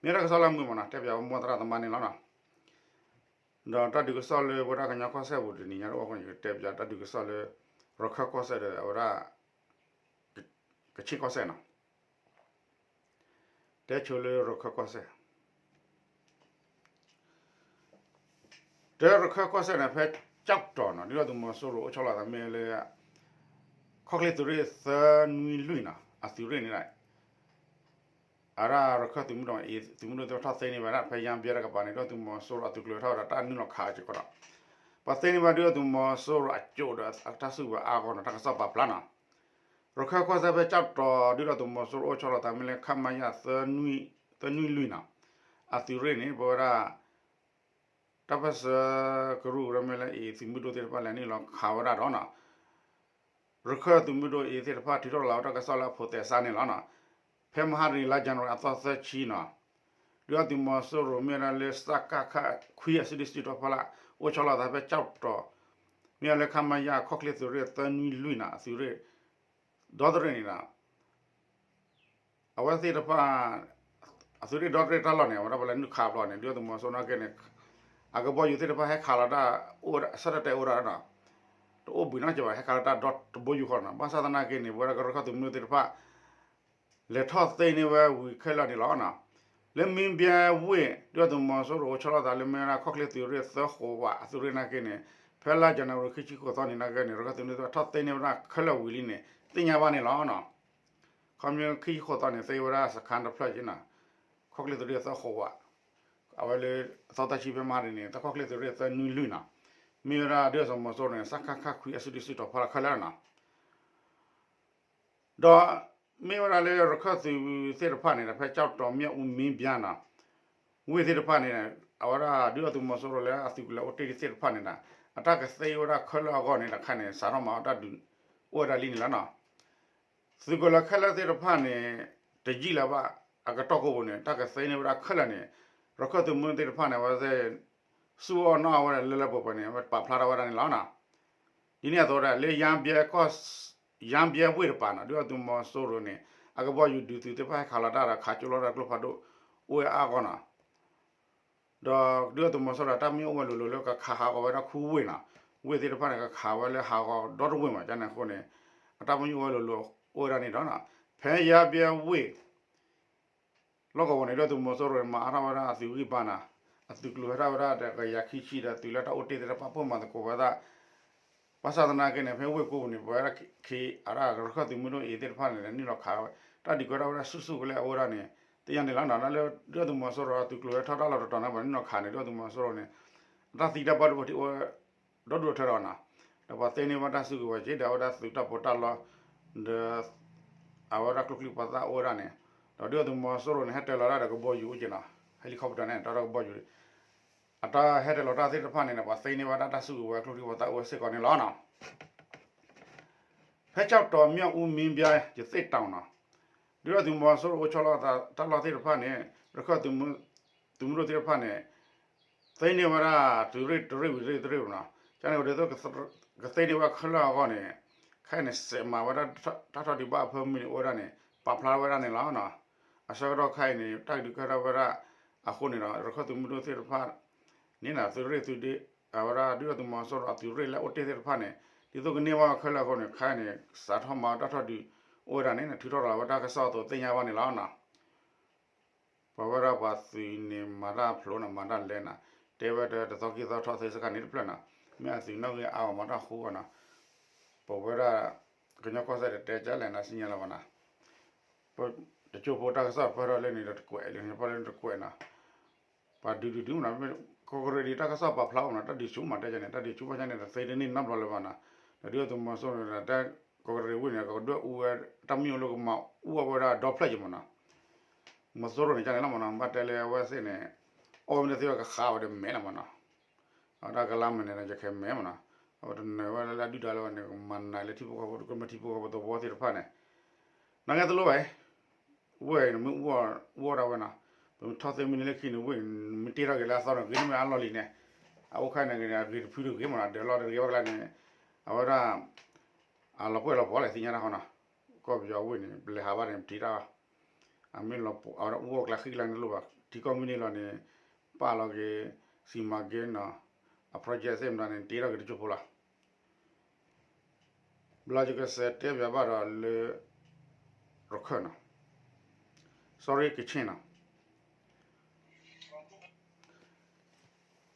နီၤ, မ့ၢ်တၢ်ကစီၣ်လၢမုာ်မးနီၤ တဲပၠးဝဲမိၢ်သရၣ်သမါန့ၣ်လီၤနီၤ ဒီးတၢ်ဒုးကစီၣ်လၢပဝဲဒၣ်ကညီကီၢ်စဲၣ်ပူၤတနံၤညါတအိၣ်အဃိန့ၣ် ယကတဲပၠးတၢ်ဒုးကစီၣ်လၢ ရခၢၣ်ကီၢ်စဲၣ်ဒီးအဝဲဒၣ် ကခ့ၣ်ကီၢ်စဲၣ်နီၤ, တဲဆိလၢရခၢၣ်ကီၢ်စဲၣ်, တဲရခၢၣ်ကီၢ်စဲၣ်န့ၣ် ဖဲကၠီၣ်တီၤနီၤ ဒုၣ်ဒါသုးမီၤစိရိၤအိၣ်ဆီလီၤသးမ့ၢ်လၢ ခီၣ်ချ့သုးရ့ၣ်သၢနွံလွံၢ်နီၤ အသုးရ့ၣ်န့ၣ် အဒၣ်ရခၢၣ်သုးမုၢ်ဒိၣ်အံၤ သုးမုၢ်ဒိၣ်သ့ၣ်ထီၣ်သ့န့ၢ်ဝဲဒၣ် ဖဲယါဘျဲတကပၤန့ၣ် ဒုၣ်ဒါသုးမီၤစိရိၤအသုးကျိၤထီၣ်ဝဲဒၣ်တၢ်နုာ်လီၤခးစ့ၢ်ကီးဒီး ပှၤသ့န့ၢ်ဘၣ်ဒုၣ်ဒါသုးမီၤစိရိၤအကၠိဒီးအတၢ်စုကဝဲၤအါဂီၢ်နီၤ တၢ်ကစီၣ်ပာ်ဖျါနီၤ ရခၢၣ်ကီၢ်စဲၣ်ဖဲကၠီၣ်တီၤ ဒုၣ်ဒါသုးမီၤစိရိၤအိၣ်ဆီလီၤသးမ့ၢ်လၢ ခမရ သၢနွံလွံၢ်နီၤ အသုးရ့ၣ်န့ၣ် ပဝဲဒၣ် တၢ်ပၢၢ်ဆၢကရူၢ်ကရၢမ့ၢ်လၢအံၤ သုးမုၢ်ဒိၣ်သ့ၣ်တဖၣ်လဲၤနုာ်လီၤခးဝဲဒၣ်ဒီးနီၤ ရခၢၣ်သုးမုၢ်ဒိၣ်အံၤသ့ၣ်တဖၣ်ထုးထီၣ်လီၤဝဲတၢ်ကစီၣ်လၢအဖိးသဲစးန့ၣ်လီၤနီၤ ဖဲမဟါတနံၤလါ January အသီသၢဆံနီၤ ဒုၣ်ဒါသုးမီၤစိရိၤမ့ၢ်ဝဲဒၣ်လၢ စကခ ခွံအစုဒုၣ်စုတီၤဖီလာ် အိၣ်ဆီလီၤသးဖဲကၠီၣ်တီၤ မ့ၢ်ဝဲလၢ ခမရ ခီၣ်ချ့သုးရ့ၣ်သၢနွံလွံၢ်နီၤ အသုးရ့ၣ် ဒီသရ့ၣ်န့ၣ်ဒီး အဝဲသ့ၣ်တဖၣ် အသုးရ့ၣ်ဒီသရ့ၣ်တၢ်လီၢ်န့ၣ် အဝဲဒၣ်ပှၤလဲၤနုာ်ခးဘျီန့ၣ် ဒုၣ်ဒါသုးမီၤစိရိၤနာ်က့န့ၣ် အကဘီယူၤသ့ၣ်တဖၣ်ဟဲခးလီၤတၢ် အိၣ်ဆၢတဲာ်တဲာ်အိၣ်ဒၣ်နီၤ တအိၣ်ဘှံးနီတစဲးဘၣ် ဟဲခးလီၤတၢ်ဒီတဘိယူၢ်ဃီနီၤ ဘၣ်ဆၣ်သနာ်က့န့ၣ် ပဝဲဒၣ်ကရခၢၣ်သုးမုၢ်ဒိၣ်သ့ၣ်တဖၣ် လဲၤထီၣ်သ့န့ၢ်ဝဲဝံၤခဲလၢာ်န့ၣ်လီၤ. လၢမ့ၣ်ဘၠဲဝ့ၢ် ဒုၣ်ဒါသုးမီၤစိရိၤအိၣ်ဆီလီၤသးလၢမ့ၢ်ဝဲဒၣ် ခီၣ်ချ့သုးရ့ၣ်သၢဃိးဝးအသုးရ့ၣ်နာ်က့န့ၣ် ဖဲလါယနူၤအါရံၤ ခံဆံဃိးသီန့ၣ်နာ်က့န့ၣ် ရခၢၣ်သုးမုၢ်ဒိၣ်သ့ၣ်တဖၣ်ထီၣ်သ့န့ၢ်ဝဲဒၣ်ခဲလၢာ်ဝံၤလံန့ၣ် သ့ၣ်ညါဘၣ်န့ၣ်လီၤ. ခီပညီခံဆံဃိးသီန့ၣ် သ့ဝဲဒၣ်စခါတဖျၢၣ်က့နီၤ ခီၣ်ချ့သုးရ့ၣ်သၢဃိးဝး အဝဲလၢ အသီတၢ်ဆံဖဲမဟါတနံၤန့ၣ် တၢ်ခီၣ်ချ့သုးရ့ၣ်သၢနွံလွံၢ်နီၤ မ့ၢ်ဝဲဒၣ်ဒုၣ်ဒါသုးမီၤစိရိၤန့ၣ် စကခ ခွံအစုဒုၣ်စုတီၤဖီလာ်ခဲလၢာ်နီၤ ဒီးမ့ၢ်ဝဲဒၣ်လၢရခၢၣ်သုးသ့ၣ်တဖၣ်န့ၣ်ဒီး ဖဲကၠီၣ်တီၤ မၠၣ်အူ မ့ၣ်ဘၠဲနီၤ ဝ့ၢ်သ့ၣ်တဖၣ်န့ၣ် အဝဲဒၣ်ဒုၣ်ဒါသုးမီၤစိရိၤလၢအသုးကလၢၤအိၣ်တ့ၢ်သ့ၣ်တဖၣ်န့ၣ်ဒီး အတၢ်ကသ့ဝဲဒၣ်ခဲလၢာ်အဂီၢ်န့ၣ် တခါန့ၣ် စးထီၣ်မၤအီၣ်တၢ်ဒုးအိၣ်ဝဲဒၣ်လံန့ၣ်လီၤနီၤ. သုးကလၢၤခဲလၢာ်သ့ၣ်တဖၣ်န့ၣ် တယံာ်လၢၤဘၣ် အကတီၢ်ကိးပူၤန့ၣ် တၢ်ကသ့န့ၢ်ဝဲဒၣ်ခဲလၢာ်န့ၣ် ရခၢၣ်သုးမုၢ်သ့ၣ်တဖၣ်န့ၣ် အဝဲသ့ၣ် စူၢ်အီၣ်နာ်အီၣ်ဝဲဒၣ်လၢလၢပှဲၤပှဲၤန့ၣ် အဝဲပာ်ဖျါထီၣ်ဝဲဒၣ်န့ၣ်လီၤနီၤ. ဒ်န့ၣ်အသိးဒၣ် လၢ ယါဘျဲဝ့ၢ်တပၤနီၤ ဒုၣ်ဒါသုးမီၤစိရိၤန့ၣ် အကဘီယူၤဒုးသုးသ့ၣ်တဖၣ်ဟဲခးလီၤတၢ်ဒီးခးကၠိလီၤတၢ်ကျိဖးဒိၣ်အိၣ်ဝဲအါအါဂီၢ်နီၤ. ဒီးဒုၣ်ဒါသုးမီၤစိရိၤ တၢ်မ့ၢ်အိၣ်ဝဲလိၤလိၤလၢကခးဟးဂီၤဝဲဒၣ်ခူဝ့ၢ်နီၤ, ဝ့ၢ်သ့ၣ်တဖၣ်န့ၣ် ကခးဝဲလၢဟးဂီၤဒီတဝ့ၢ်မး ကန့ၣ်အဃိန့ၣ် အတၢ်မ့ၢ်အိၣ်ဝဲလိၤလိၤအိၣ်ဝဲဒၣ်န့ၣ်ဒီးနီၤ, ဖဲယါဘျဲဝ့ၢ် လီၢ်ကဝီၤန့ၣ် ဒုၣ်ဒါသုးမီၤစိရိၤန့ၣ် မၤအါထီၣ်ဝဲဒၣ်အသုးဂံၢ်ဘါနီၤ, အသုးကျိၤဟဲထီၣ်ဝဲဒၣ်တကယၤခံဆံဒီးသုးလၢတၢ်အိၣ်တ့ၢ်သ့ၣ်တဖၣ် ပာ်ဖှိၣ်မၤသကိးဝဲဒၣ် ဘၣ်ဆၣ်သနာ်က့န့ၣ် ဖဲဝ့ၢ်ကိပူၤန့ၣ် ပဝဲဒၣ်ခ့ အဒၣ်ရခၢၣ်သုးမုၢ်ဒိၣ်အံၤသ့ၣ်တဖၣ်န့ၣ် နုာ်လီၤခးဝဲ တၢ်ဒုးကဲထီၣ်ဝဲဒၣ်ဆူၣ်ဆူၣ်ကလဲာ်အဝဲဒၣ်န့ၣ် သ့ၣ်ညါန့ၣ်လီၤနီၤ. လၢဒုၣ်ဒါသုးမီၤစိရိၤအသုးကျိၤဟဲထီၣ်တၢ်လီၢ်တတီၤန့ၣ် ပှၤနုာ်လီၤခးန့ၣ် ဒုၣ်ဒါသုးမီၤစိရိၤန့ၣ် အတၢ်သံတၢ်ဘၣ်ဒိဘၣ်ထံးအိၣ်ဒီဒူၣ်ဒီထၢဒီးနီၤ, ဒီးပှၤသ့န့ၢ်ဝဲတၢ်စုကဝဲၤက့ၤဒီး အဝဲဒၣ်သုးတၢ်ပီးတၢ်လီ ဒီး အဝဲဒၣ်ကျိချံမျိာ်သၣ်အိၣ်ဝဲဒၣ်န့ၣ်, ဒီးဒုၣ်ဒါသုးမီၤစိရိၤန့ၣ် ဟဲတၢၤလီၤတၢ်ဒီးကဘီယူၤအိၣ်က့ၤနီၤ, helicopter န့ၣ် တၢ်ဒီးကဘီယူၤ အတၢ်ဟဲတၢၤလီၤတၢ်သ့ၣ်တဖၣ်န့ၣ်ဒီး ပှၤသ့န့ၢ်ဝဲဒၣ်တၢ်စုကဝဲၤကျိချံမျိာ်သၣ်အိၣ်ဝဲစ့ၢ်ကီးန့ၣ်လီၤနီၤ. ဖဲကၠီၣ်တီၤ မၠၣ်အူ မင်းပြား ရသေ့တောင်နီၤ, ဒုၣ်ဒါသုးမီၤစိရိၤအိၣ်ဆီလီၤတၢ်လီၢ်သ့ၣ်တဖၣ်န့ၣ် ရခၢၣ်သုးမုၢ်ဒိၣ်သ့ၣ်တဖၣ်န့ၣ် သ့န့ၢ်ဝဲဒၣ်သုးရ့ၣ်တရ့ၣ်ဝံၤတရ့ၣ်တရ့ၣ်နီၤ, ကန့ၣ်ဝဲဒၣ် ကသ့န့ၢ်ဝဲခဲလၢာ်အဂီၢ်န့ၣ် ခဲအံၤန့ၣ် စဲးမၤဝဲဒၣ်တၢ်ထီၣ်ဒုးဘၣ်အဖၢမုၢ်န့ၣ်အိၣ်ဝဲဒၣ်န့ၣ် ပာ်ဖျါဝဲဒၣ်န့ၣ်လီၤ. အဆၢကတီၢ်ခဲအံၤန့ၣ် တၢ်ကဒုးကဲထီၣ်ဝဲဒၣ်အဃိန့ၣ်ဒီး ရခၢၣ်သုးမုၢ်ဒိၣ်သ့ၣ်တဖၣ်န့ၣ် သုးရ့ၣ်သုးဒ့ အဝဲဒၣ်ဒုၣ်ဒါသုးမီၤစိရိၤအသုးရ့ၣ်လၢအိၣ်တ့ၢ်သ့ၣ်တဖၣ်န့ၣ် ဒ်သိးကန့ၢ်ဘၣ်ခဲလၢာ်အဃိန့ၣ် ခဲအံၤန့ၣ် စးထီၣ်မၤတၢ်ထီၣ်ဒုးအိၣ်ဝဲဒၣ်န့ၣ် ထုးထီၣ်လီၤဝဲတၢ်ကစီၣ်အသိးသ့ၣ်ညါဘၣ်န့ၣ်လီၤနီၤ. ပဝဲဒၣ်ပှၤသုးန့ၣ် မၤတၢ်ဖျိးနီၤ မၤတၢ်လဲၤနီၤ, တဲဝဲတသီခံသီထီၣ်သ့စခါန့ၣ်တဖျၢၣ်နီၤ, မ့ၢ်အသုးနီၣ်ဂံၢ်အါဂီၢ်မၤတၢ်ဃူဂီၢ်နီၤ, ပဝဲဒၣ် ကညီကီၢ်စဲၣ်တတဲကလဲၣ်နီၤ စံၣ်ညီၣ်လၢၤဘၣ်နီၤ, တကၠိဖိတၢ်ကစီၣ်ပၢၢ်ထီၣ်လၢန့ၣ်ဒီးတကွဲးလၢန့ၣ် ပၢၢ်လၢတကွဲးနီၤ ပှၤဒုးဒုးဒုးမနီၤ, ကီၢ်ကရ့ၣ်ဒ်တၢ်ကစီၣ်ပာ်ဖျါအိၣ်မနီၤ တၢ်ဒုးဆူၣ်မးတဲန့ၣ် တၢ်ဒုးဆူၣ်ဘၣ်ဆၣ်န့ၣ် တသ့တန့ၢ်နီတဘျီလၢၤဘၣ်နီၤ, ဒီးဒုၣ်ဒါသုးမီၤစိရိၤန့ၣ် တၢ်ကီၢ်ကရ့ၣ်ဝ့ၢ်န့ၣ် ကဒွဲၣ်အူဝဲ တၢ်မံအိၣ်လၢကမၤအူအီၣ်ဝဲဒၣ်ဒီဖျၢၣ်က့ၤမနီၤ, မီၤစိရိၤန့ၣ် ကန့ၣ်လီၤမနီၤ, ဘၣ်တဲလၢအဝဲသ့ၣ်န့ၣ် အီၣ်ဝဲမ့ၢ်တသ့ဘၣ်ကဃးဝဲဒီးမဲာ်လီၤမနီၤ, အဝဲဒၣ်ကလါမ့ၢ်န့ၣ်ဒီး ယခဲမဲာ်မနီၤ, အဝဲတနၢၤဝဲလၢအဒုၣ်ဒါလၢဝဲန့ၣ် ကမၤနးလၢထံဖိကီၢ်ဖိ ကမၤထံဖိကီၢ်ဖိသဝီသ့ၣ်တဖၣ်န့ၣ်, နာ်က့တလိၣ်ဝဲ ဝဲၢ်အံၤန့ၣ်မ့ၢ်အူအီၣ်ဒၣ်ဝဲနီၤ, ပမ့ၢ်ထီၣ်သ့မ့ၢ်န့ၢ်လၢခံန့ၣ် ဝဲၢ်အံၤမ့ၢ်တ့ထီၣ်က့ၤလၢအသီန့ၣ် ဂ့ၤမ့ၢ်အလီၢ်လံၤန့ၣ်, အအိၣ်ခါန့ၣ်ဂ့ၤတဖုတဂ့ၤမနီၤ, ဒၢးလီၢ်တဂ့ၤဘၣ်ကျါန့ၣ်, အဝဲဒၣ် အလီၤပှဲၢ်လီၤပှီၢ်လဲၣ်သ့ၣ်ညါတၢ်ဃီနီၤ, ကီၢ်ပယီၤဝ့ၢ်န့ၣ် ပလဲၤဟးဘၣ်န့ၣ် ပတ့ထီၣ်, အမ့ၢ်လီၤပှီၢ်အဝဲဒၣ်အူအီၣ်ကျါဃံကျါန့ၣ်တလိၣ်ဘၣ်, ထံကီၢ်မ့ၢ်န့ၢ်လီၤန့ၣ် ပာ်လီၤက့ၤ စံးမၤက့ၤနီၤ, အ project သ့ၣ်မတၤန့ၣ် တ့ထီၣ်က့ၤတကၠိဖိလီၤ. ဘျီယကစးတဲပၠးဘၣ်ဒီးလၢ ရခၢၣ်နီၤ, sorry ကခ့ၣ်နီၤ,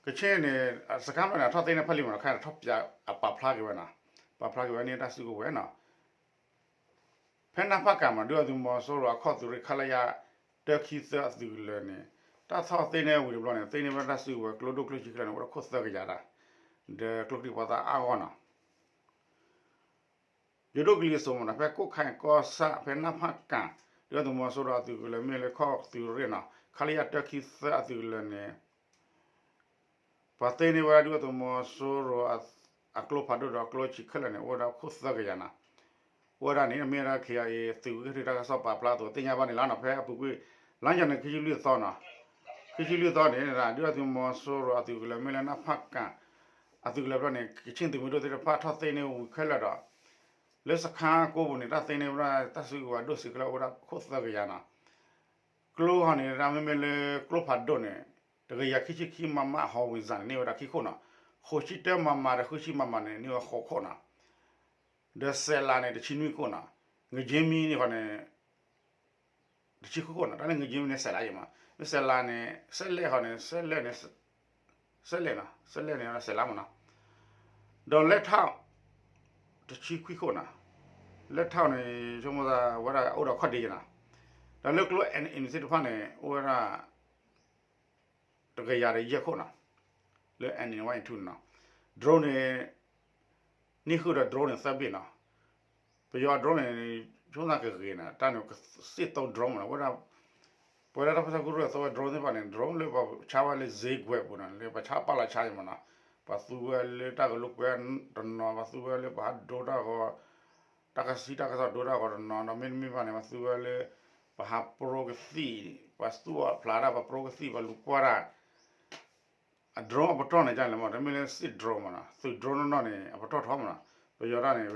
ကခ့ၣ်န့ၣ် စခါမ့ၢ်န့ၣ် ထီၣ်သ့န့ၢ်ဖဲလံမနီၤ, ခဲအံၤထီၣ်ပၠးအပာ်ဖျါက့ၤဝဲနီၤ, ပာ်ဖျါက့ၤဝဲန့ၢ်တၢ်စုကဝဲၤနီၤ, ဖဲနၢ်ဖးကၤမး ဒုၣ်ဒါသုးမီၤစိရိၤအခီၣ်သုးရ့ၣ် ခလရ တၢခံသၢအသုးကလၢၤန့ၣ် တၢ်ထီၣ်သ့န့ၢ်ဝံၤတဘျီန့ၣ် သ့န့ၢ်ဝဲဒၣ်တၢ်စုကဝဲၤကျိဒိၣ်ကျိဆံးခဲလၢာ်န့ၣ် အိၣ်ဝဲဒၣ်ခိၣ်သၢကယၤတၢ်, ဒီးကျိချံမျိာ်သၣ်အါဂီၢ်နီၤ ယိၤဒိၣ်ကလံၤစိးမးနီၤ ဖဲကိးခါကီၢ်ဆၣ် ဖဲနၢ်ဖးကၤ ဒုၣ်ဒါသုးမီၤစိရိၤအသုးကလၢၤမ့ၢ်လၢခီၣ်သုးရ့ၣ်နီၤ ခလရ တၢခံသၢအသုးကလၢၤန့ၣ် ပှၤသ့န့ၢ်ဝဲဒၣ်ဒုၣ်ဒါသုးမီၤစိရိၤအကျိဖးဒိၣ်ဒီးအကျိဆံးခဲလၢာ်န့ၣ် အိၣ်ဝဲဒၣ်ခိၣ်သၢကယၤနီၤ, အိၣ်ဝဲဒၣ်န့ၣ် မ့ၢ်ဝဲဒၣ် ခ့ၣ်အဲၣ်အ့ သုးဝံၤကထုးတၢ်ကစီၣ်ပာ်ဖျါအသိးသ့ၣ်ညါဘၣ်န့ၣ်လီၤနီၤ. ဖဲအပူၤကွံာ် လါယနူၤခံဆံလွံၢ်သီနီၤ, ခံဆံလွံၢ်သီန့ၣ် ဒုၣ်ဒါသုးမီၤစိရိၤအသုးကလၢၤမ့ၢ်လၢနၢ်ဖးကၤ အသုးကလၢၤဘျီန့ၣ် ကခ့ၣ်သုးမုၢ်ဒိၣ်သ့ၣ်တဖၣ်ထီၣ်သ့န့ၢ်ဝံၤခဲလၢာ်ဒီး လၢစခါကိးပူၤန့ၣ် တၢ်သ့န့ၢ်ဝဲဒၣ်တၢ်စုကဝဲၤဒိၣ်ဆံးခဲလၢာ်အိၣ်ဝဲဒၣ်ခိၣ်သၢကယၤနီၤ ကျိဟီန့ၣ် ဒ်မ့မ့ၢ်လၢကျိဖးဒိၣ်န့ၣ် တကယၤခံဆံခံ မမ ဟီၣ်ဝ့ၤစၣ်န့ၣ် န့ၢ်ဝဲဒၣ်ခံခိၣ်နီၤ, ဃိးဆံတၢ မမ ဒီးဃုဆံ မမ န့ၣ် န့ၢ်ဝဲဃိးခိၣ်နီၤ, ဒီးစဲးလးန့ၣ် တဆံနွံခိၣ်နီၤ, ငက့မံန့ၣ်ဃီန့ၣ် တဆံဃုခိၣ်နီၤ, တၢ်လၢငက့မံန့ၣ် စဲးလးယဲမး, မ့ၢ်စဲးလးန့ၣ် စဲးလဲၣ်ဃီန့ၣ် စဲးလဲၣ်န့ၣ် စဲးလဲၣ်နီၤ စဲးလဲၣ်န့ၣ် စဲးလးမးနီၤ, ဒီးလဲၣ်ထီၣ် တဆံခွံခိၣ်နီၤ, လဲၣ်ထီၣ်န့ၣ် ဆိကမိၣ်သးဝဲဒၣ်အိၣ်ဒီးခီၣ်ဒ့ယဲနီၤ, ဒီးလၢကျိ NNA သ့ၣ်တဖၣ်န့ၣ် အိၣ်ဝဲဒၣ် တကယၤဒီးယဲၢ်ခိၣ်နီၤ, လၢ NNA one and two နီၤ, drone န့ၣ် နံၣ်ဃုာ်ဒီး drone န့ၣ် သၢဘ့ၣ်နီၤ, ပယီၤ drone န့ၣ် ဆိကမိၣ်သးကဂ့ၤနီၤ, တၢ်န့ၣ် စစ်သုံး drone မးနီၤ, ဝဲဒၣ် ပဝဲဒၣ်တၢ်ပၢဆှၢကရူၢ်အသိးဝဲ drone သ့ၣ်တဖၣ်န့ၣ် drone လၢပှၤဆါဝဲလၢဈေးကွက်ပူၤနီၤ, လၢပှၤဆါပာ်လီၤဆါယဲမးနီၤ, ပှၤသူဝဲလၢတၢ်ဂဲၤလိာ်ကွဲတနီၤ, ပှၤသူဝဲလၢပှၤဟးဒိတၢ်ဂီၤ, တၢ်ကစီၣ်တၢ်ကစီၣ်ဒိတၢ်ဂီၤတနီၤ, ဒီးမ့တမ့ၢ်ဘၣ်န့ၣ် ပှၤသူဝဲလၢ ပှၤဟးပရိကသံၣ်, ပှၤသူအီၤဖျါတၢ်, ပှၤပရိကသံၣ်, ပှၤလူၤကွၢ်တၢ် အ drone အပတီၢ်န့ၣ် ကန့ၣ်လီၤမး, တမ့ၢ်လၢစံၣ် drone မးနီၤ, သုး drone နီၢ်နီၢ်န့ၣ် အပတီၢ်ထီမးနီၤ, ပယီၤတၢ်န့ၣ်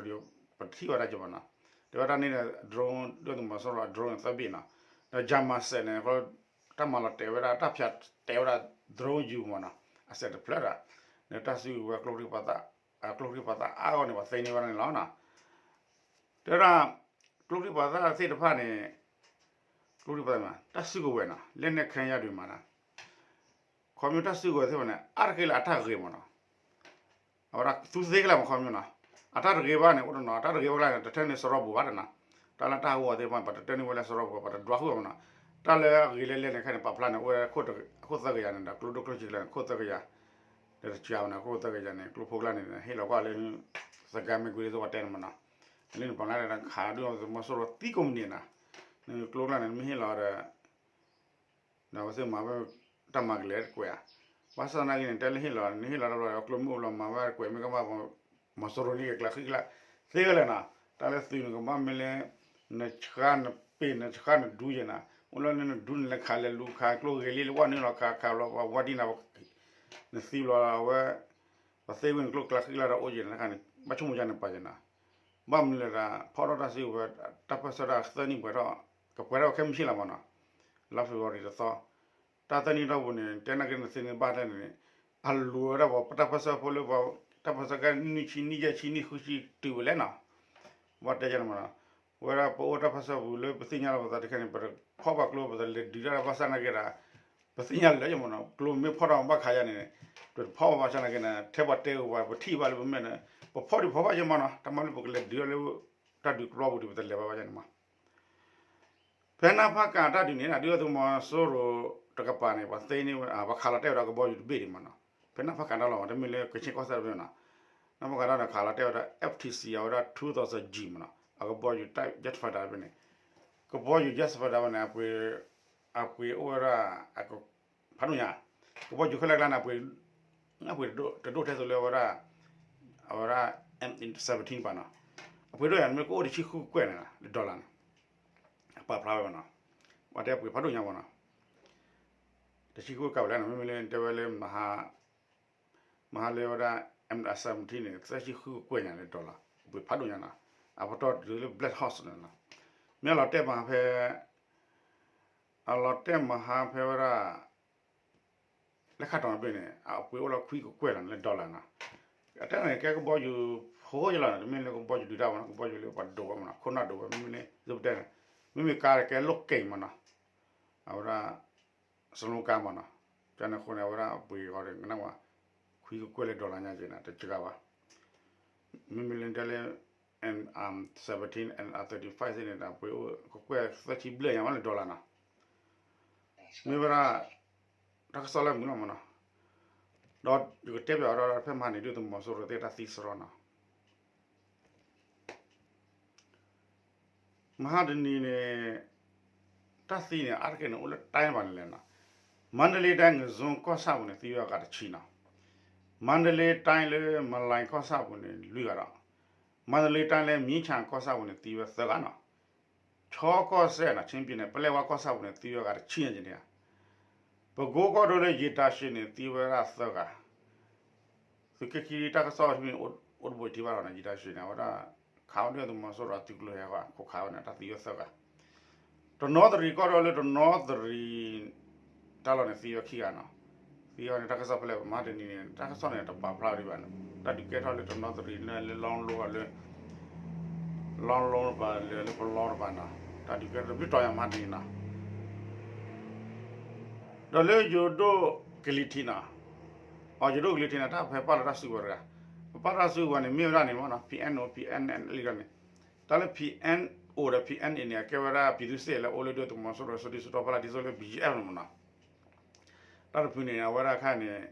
ပထံၣ်ဝဲဒၣ်ကမးနီၤ, တဲဝဲဒၣ်န့ၣ်ဒီး drone ဒုၣ်ဒါသုးမီၤစိရိၤအ drone န့ၣ်သၢဘ့ၣ်နီၤ, ဒီး Jamal စဲးန့ၣ် တၢ်မၤလီၤတဲာ်ဝဲဒၣ် တၢ်ဖၠးတဲာ်ဝဲဒၣ် drone ယူၤမးနီၤ, အစဲးတဖျၢၣ်ဒီး န့ၣ်တၢ်စုကဝဲၤ ကျိချံပှၤသးအါဂီၢ်န့ၣ် ပှၤသ့န့ၢ်ဝဲဒၣ်န့ၣ်လီၤနီၤ, တဲဝဲဒၣ် ကျိချံပှၤသးသ့ၣ်တဖၣ်န့ၣ် ကျိချံပှၤသး တၢ်စုကဝဲၤနီၤ လက်နက်ခဲယမ်းဒုးမးနီၤ, ခီဖျိတၢ်စုကဝဲၤသ့ၣ်တဖၣ်န့ၣ် အါတက့ၢ်လၢအတၢ်ဂ့ၤမးနီၤ, အဝဲဒၣ်သူသ့ကလၢမး ခီဖျိနီၤ, အတၢ်တဂ့ၤဘၣ်န့ၣ် အိၣ်တနီၤ, အတၢ်တဂ့ၤဘၣ်လၢန့ၣ် တထၢန့ၢ်စရီပူၤဘၣ်တနီၤ, တၢ်လၢတၢ်ဟးဂီၤသ့ၣ်တဖၣ် ပတထၢန့ၢ်ဝဲလၢစရီပူၤ ပတဒွးဃုာ်ဘၣ်မးနီၤ, တၢ်လၢအဂ့ၤလၢလဲၣ်န့ၣ် ခဲန့ၣ် ပာ်ဖျါန့ၣ် အိၣ်ဝဲခိၣ်သၢကယၤန့ၣ်ဒီး ကျိဒိၣ်ကျိဆံးကျၢန့ၣ် ခိၣ်သၢကယၤ ဒီးတစှၤဘၣ်န့ၣ် ခိၣ်သၢကယၤန့ၣ် ကျိဖိကျါန့ၣ် ဟ့ၣ်လီၤကွၢ်လၢ သကဲမ့ၢ်ကွံာ်ဒ်သိးပှၤတဲန့ၣ်မးနီၤ, လၢန့ၣ်ပှၤလၢတခးဒုၣ်ဒါသုးမီၤစိရိၤသံကိးမုၢ်နံၤနီၤ, နကျိကျါန့ၣ် နမ့ၢ်ဟ့ၣ်လီၤဒီး ဒီးအဝဲသ့ၣ်မၤဝဲ တၢ်မၤကလဲၤတကွဲးဧါ, ဘၣ်ဆၣ်သနာ်က့န့ၣ် တဲလၢဟ့ၣ်လီၤ နဟ့ၣ်လီၤတဘျီဒီး ကျိမ့ၢ်အိၣ်လီၤမၤဝဲတကွဲး မ့ၢ်ကဘၣ် မီၤစိရိၤန့ၣ်ကကျးဃံကျး သ့ဝဲလဲၣ်နီၤ, တၢ်လၢသုးန့ၣ်ကဘၣ်မ့ၢ်လၢ နဆှါနပ့ၢ် နဆှါနဒူယဲၢ်နီၤ, အိၣ်လၢနဒူန့ၣ်လဲၤခးလဲၤလူၤခး ကျိဂ့ၤလံလၢဝဲနုာ်လီၤခးခးလီၤ ပှၤဝါဒံနီၤ နသံဘျီအဝဲ ပှၤသ့ဝဲန့ၣ် ကျိကျးဃံကျးဒီးအိၣ်ယဲၢ်နီၤ တခါန့ၣ် ဘၣ်ဆိကမိၣ်ယါန့ၣ်ပာ်ယဲၢ်နီၤ, ဘၣ်မနုၤလဲၣ်ဒၣ် ဖီၣ်ထီၣ်တၢ်စုကဝဲၤ တၢ်ပၢၢ်ဆၢတၢ်သၢနံၣ်ပှဲၤထီၣ် ကပှဲၤထီၣ်ခဲမုၢ်ဆ့ၣ်လီၤမးနီၤ, လါဖ့ၤဘြူၤအါရံၤတသီ တၢ်သၢနံၣ်ထီၣ်ပူၤန့ၣ် တဲနာ်က့နသ့န့ၣ်ဘၣ်တဲန့ၣ် အလိၤဝဲဒၣ်ပှၤတၢ်ပၢၢ်ဆၢဖိလၢပှၤ တၢ်ပၢၢ်ဆၢကဲနွံဆံနံၣ်ယဲၢ်ဆံနံၣ်ဃုဆံတုၤဝဲလဲၣ်နီၤ, ဘၣ်တဲယါန့ၣ်မးနီၤ, ဝဲဒၣ်ပအိၣ်တၢ်ပၢၢ်ဆၢပူၤလၢပသ့ၣ်ညါလီၤပသးတခါန့ၣ် ပတဖီၣ်ဘၣ်ကျိ ပတလဲၤဒုးတၢ်ဘၣ်ဆၣ်နာ်က့ဒၣ် ပသ့ၣ်ညါလၢယမးနီၤ ကျိမ့ၢ်ဖီၣ်ထီၣ်ဘၣ်ခါယါန့ၣ် ပတဖီၣ်ဘၣ်ဘၣ်ဆၣ်နာ်က့န့ၣ် ထဲပှၤတဲအိၣ်ပှၤ ပထံၣ်ဘၣ်လၢပမဲာ်န့ၣ် ပဖီၣ်ဒုးဖီၣ်ဘၣ်ယမးနီၤ တၢ်မၤလၢပကလဲၤဒုးထီၣ်လၢ တၢ်ဒုးကဘျီပူၤဒီး ပတလဲၤဘၣ်ဘၣ်ယါန့ၣ်မး ဖဲနါဖးကၤတၢ်ဒုးန့ၣ် ဒုၣ်ဒါသုးမီၤစိရိၤတကပၤန့ၣ် ပှၤသ့န့ၢ်ဝဲ ပှၤခးလီၤတဲာ်ဝဲဒၣ်ကဘီယူၤတဘ့ၣ်ဒံးမးနီၤ, ဖဲနါဖးကၤတၢ်လီၤ တမ့ၢ်လၢကခ့ၣ်ကီၢ်စဲၣ်တဘ့ၣ်နီၤ, နါဖးကၤတၢ်န့ၣ် ခးလီၤတဲာ်ဝဲဒၣ် F T C အဝဲဒၣ် two thousand G မးနီၤ အကဘီယူၤတၢ် jet fighter တဘ့ၣ်န့ၣ်, ကဘီယူၤ jet fighter ဝဲန့ၣ် အပှ့ၤအိၣ်ဝဲဒၣ် ဖးဒိၣ်ညါ, ကဘီယူၤခဲလၢာ်ကျါန့ၣ် အပှ့ၤ အပှ့ၤတဒိၣ်ထဲသိးလၢအဝဲဒၣ် အဝဲဒၣ် M seventeen ဘၣ်နီၤ, အပှ့ၤဒိၣ်ယါန့ၣ် မ့ၢ်ကအိၣ်တဆံဃုကကွဲၢ်န့ၣ် လၢ dollar န့ၣ် အပာ်ဖျါဝဲဘၣ်နီၤ, ပှၤတဲပှ့ၤဖးဒိၣ်ညါမးနီၤ, တဆံဃုကကွဲၢ်ဝဲလဲၣ်နီၤ မ့မ့ၢ်လၢတဲဝဲလၢ မဟါလၢဝဲဒၣ် M seventeen န့ၣ် သၢဆံဃုကကွဲၢ်ညါလၢ dollar ပှ့ၤဖးဒိၣ်ညါနီၤ, အပတီၢ်တုၤလၢ Black Hawk န့ၣ်နီၤ, မ့ၢ်အလီၤတဲာ်မဟါဖဲ အလီၤတဲာ်မဟါဖဲဝဲဒၣ် လၢခါတီၤတဘ့ၣ်န့ၣ် အပှ့ၤအိၣ်လၢခွံကကွဲၢ်လီၤလၢ dollar နီၤ, အတဲန့ၣ် ကဲကဘီယူၤဖိယလီၤန့ၣ် တမ့ၢ်လၢကဘီယူၤဒုးတၢ်မးနီၤ ကဘီယူၤလၢပှၤဒိးဝဲမးနီၤ ခိၣ်နၢ်ဒိးဝဲ မ့မ့ၢ်လၢ သုပတဲန့ၣ် မ့မ့ၢ်ကါကဲလိၣ်က့ၤမးနီၤ, အဝဲဒၣ် စလိကါမးနီၤ, ကန့ၣ်အဃိန့ၣ် အဝဲဒၣ်အပှ့ၤဃီဒီး ကနၣ်ဝဲ ခွံကကွဲၢ်လၢ dollar ညါက့ၤန့ၣ် တစှၤဘၣ် မ့မ့ၢ်လၢတဲလၢ M seventeen and R thirty-five သ့ၣ်န့ၣ် အပှ့ၤအိၣ်ကကွဲၢ်သၢဆံဘျဲၣ်ညါမးလၢ dollar နီၤ, မ့ၢ်ဝဲဒၣ် တၢ်ကစီၣ်လၢမုာ်လီၤမးနီၤ, ဒီးယကတဲပၠးဝဲဒၣ်ဖဲမဟါန့ၣ် ဒုၣ်ဒါသုးမီၤစိရိၤသ့ၣ်တၢ်သံစရီနီၤ မဟါတနံၤန့ၣ် တၢ်သံန့ၣ် အါတက့ၢ်န့ၣ် အိၣ်လၢတၢ်ဘၣ်န့ၣ်လဲၣ်နီၤ, မါတလ့တၢ် ငဇွန်ကီၢ်ဆၣ်ပူၤန့ၣ် သံဝဲအဂၤတဆံနီၤ, မါတလ့တၢ်လၢ မလၢၣ်ကီၢ်ဆၣ်ပူၤန့ၣ် လွံၢ်ဂၤဒီး, မါတလ့တၢ်လၢမံဆၣ်ကီၢ်ဆၣ်ပူၤန့ၣ် သံဝဲသၢဂၤနီၤ, ခၠီကီၢ်စဲၣ်နီၤ ချင်းပြည်နယ် ပလဲဝါကီၢ်ဆၣ်ပူၤန့ၣ် သံဝဲအဂၤတဆံန့ၣ်, ပကိကီၢ်ဒိၣ်လၢယံာ်တၢ်ဆံးန့ၣ် သံဝဲဒၣ်သၢဂၤ သုးက့ခံတၢ်ကစီၣ်မ့ၢ်အိၣ်တဘိထံဘၣ်ဒီးန့ၣ် ယံာ်တၢ်ဆံးန့ၣ် အဝဲဒၣ် ခးဝဲဒၣ်သုးမီၤစိရိၤအသုးကျိၤဟဲဃီ ခိးခးဝဲန့ၣ် တၢ်သံဝဲသၢဂၤ, တနီသရံၣ်ကီၢ်ဒိၣ်လၢ တနီသရံၣ် တၢ်လီၢ်န့ၣ် သံဝဲခံဂၤနီၤ, သံဝဲန့ၣ် တၢ်ကစီၣ်ဖဲလဲၣ် မဟါတနံၤန့ၣ် တၢ်ကစီၣ်န့ၣ် တပာ်ဖျါဒံးဘၣ်န့ၣ် တၢ်ဒုးကဲထီၣ်လၢတနီသရံၣ်န့ၣ်လၢ လီလိလၢ လီလိတပၤလၢ လၢပလီတပၤနီၤ တၢ်ဒုးကဲထီၣ်တဘျုးတီၤညါမဟါတနံၤနီၤ ဒီးလၢယိၤဒိၣ်ကလံၤထံးနီၤ, အီၤ ယိၤဒိၣ်ကလံၤထံးန့ၣ် တၢ်ဖဲပာ်လီၤတၢ်စုကဝဲၤတဂၤ, ပပာ်လီၤတၢ်စုကဝဲၤန့ၣ် မ့ၢ်ဝဲဒၣ်န့ၣ်မ့ၢ်နီၤ P N O P N L လီၤန့ၣ်, တၢ်လၢ P N O ဒီး P N A န့ၣ် အကဲဝဲဒၣ် ပြည်သူ့စစ် လၢအိၣ်လၢဒုၣ်ဒါသုးမီၤစိရိၤ စုဒုၣ်စုတီၤဖီလာ်ဒ်သိးလၢ B G F န့ၣ်မ့ၢ်နီၤ, တၢ်တဖုန့ၣ် အဝဲဒၣ်ခဲအံၤန့ၣ်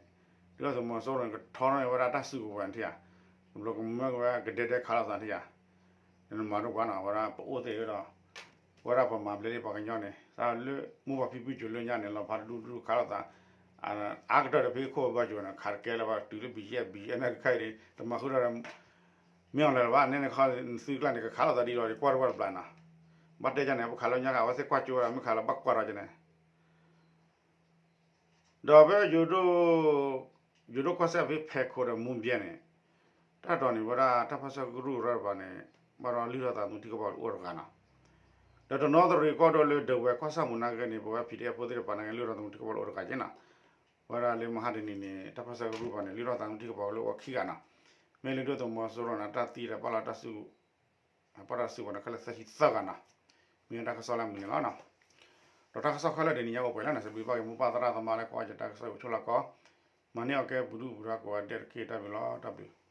ဒုၣ်ဒါသုးမီၤစိရိၤန့ၣ် ကထီထီၣ်န့ၢ်ဝဲဒၣ်တၢ်စုကဝဲၤန့ၣ်ထံၣ်ဧါ, တဘျီကမၢက့ၤဝဲကဒဲဒဲခးလိာ်သးထံၣ်ဧါ နမၤဒိၣ်ကွၢ်နီၤ အဝဲဒၣ်ပအိၣ်သ့ၣ်ဒီး အဝဲဒၣ်ပမၤဘျဲၣ်လၢပှၤကညီန့ၣ် တၢ်လၢမူဘၣ်ဖံဖုစိၤလၢညါန့ၣ် လီၤဖးတဒူၣ်ဒူၣ်ခးလိာ်သး, အါကတၢၢ်ဒီးဖဲခိၣ်ဘၣ်ယိၤန့ၣ် ခးတကဲလၢၤဘၣ် တုၤလၢ ဘီၣ်ယဲၢ် ဘီၣ်ယဲၢ် န့ၣ်တခါအံၤ တမၤဃုာ်ဒီး မ့ၢ်အီၤလၢၤဘၣ် နဲန့ၣ်ခီ သုကျါန့ၣ် ကခးလိာ်သးဒ်လီၤ ကွၢ်တဝဲတဘျီနီၤ, ဘၣ်တဲဒ်န့ၣ် ပခးလၢညါခါ အဝဲသ့ၣ်ကွၢ်ကၠိဝဲဒၣ် မ့ၢ်ခးလၢၤဘၣ်ကွၢ်ဒီးကန့ၣ် ဒီးဖဲ ယိၤဒိၣ်ကီၢ်စဲၣ်ဖဲဖဲခိၣ်ဒီးမူဘဲၣ်န့ၣ် တၢ်တီၢ်န့ၣ်ဝဲဒၣ် တၢ်ပၢဆှၢကရူၢ်တဖၣ်ဘၣ်န့ၣ် ဘၣ်ဒီးလုၢ်ထီၣ်သးသမူထံကီၢ်ပှၤအိၣ်တဂၤနီၤ, ဒီးတနီသရံၣ်ကီၢ်ဒိၣ်လၢဒဝဲၢ်ကီၢ်ဆၣ်မူၤနါဂ့ၤန့ၣ် ပဝဲ ပီၣ်ဒ့ၣ်ဖိသ့ၣ်တဖၣ်န့ၣ် လုၢ်ထီၣ်သးသမူထံကီၢ်ပှၤအိၣ်တဂၤက့နီၤ, ဝဲဒၣ်လၢမဟါတနံၤန့ၣ် တၢ်ပၢဆှၢကရူၢ်တဖၣ်န့ၣ် လုၢ်ထီၣ်သးသမူထံကီၢ်ပှၤအိၣ်လၢအိၣ်ခံဂၤနီၤ, မ့ၢ်လၢဒုၣ်ဒါသုးမီၤစိရိၤန့ၣ် တၢ်သံဒီးပာ်လီၤတၢ်စုကဝဲၤ ပာ်တၢ်စုကဝဲၤန့ၣ် ခဲလၢာ်သၢဆံသၢဂၤနီၤ, မ့ၢ်တၢ်ကစီၣ်လၢအမုာ်န့ၣ်လီၤနီၤ, ဒီးတၢ်ကစီၣ်ခဲလၢာ်ဒ်န့ၣ်ညါအိၣ်ပှဲၤလီၤနီၤ, စံးဘျုးဘၣ်က့ၤမိၢ်ပၢ်သရၣ်သမါလၢကွၢ်ယတၢ်ကစီၣ်အံၤ အိၣ်ဆိးလီၤကီး, မၤန့ၢ်အီၤကဲပှၤဒူပှၤဒါကိးဂၤဒဲးတက့ၢ် တၢ်ဘျုးလီၤ တၢ်ဘျုး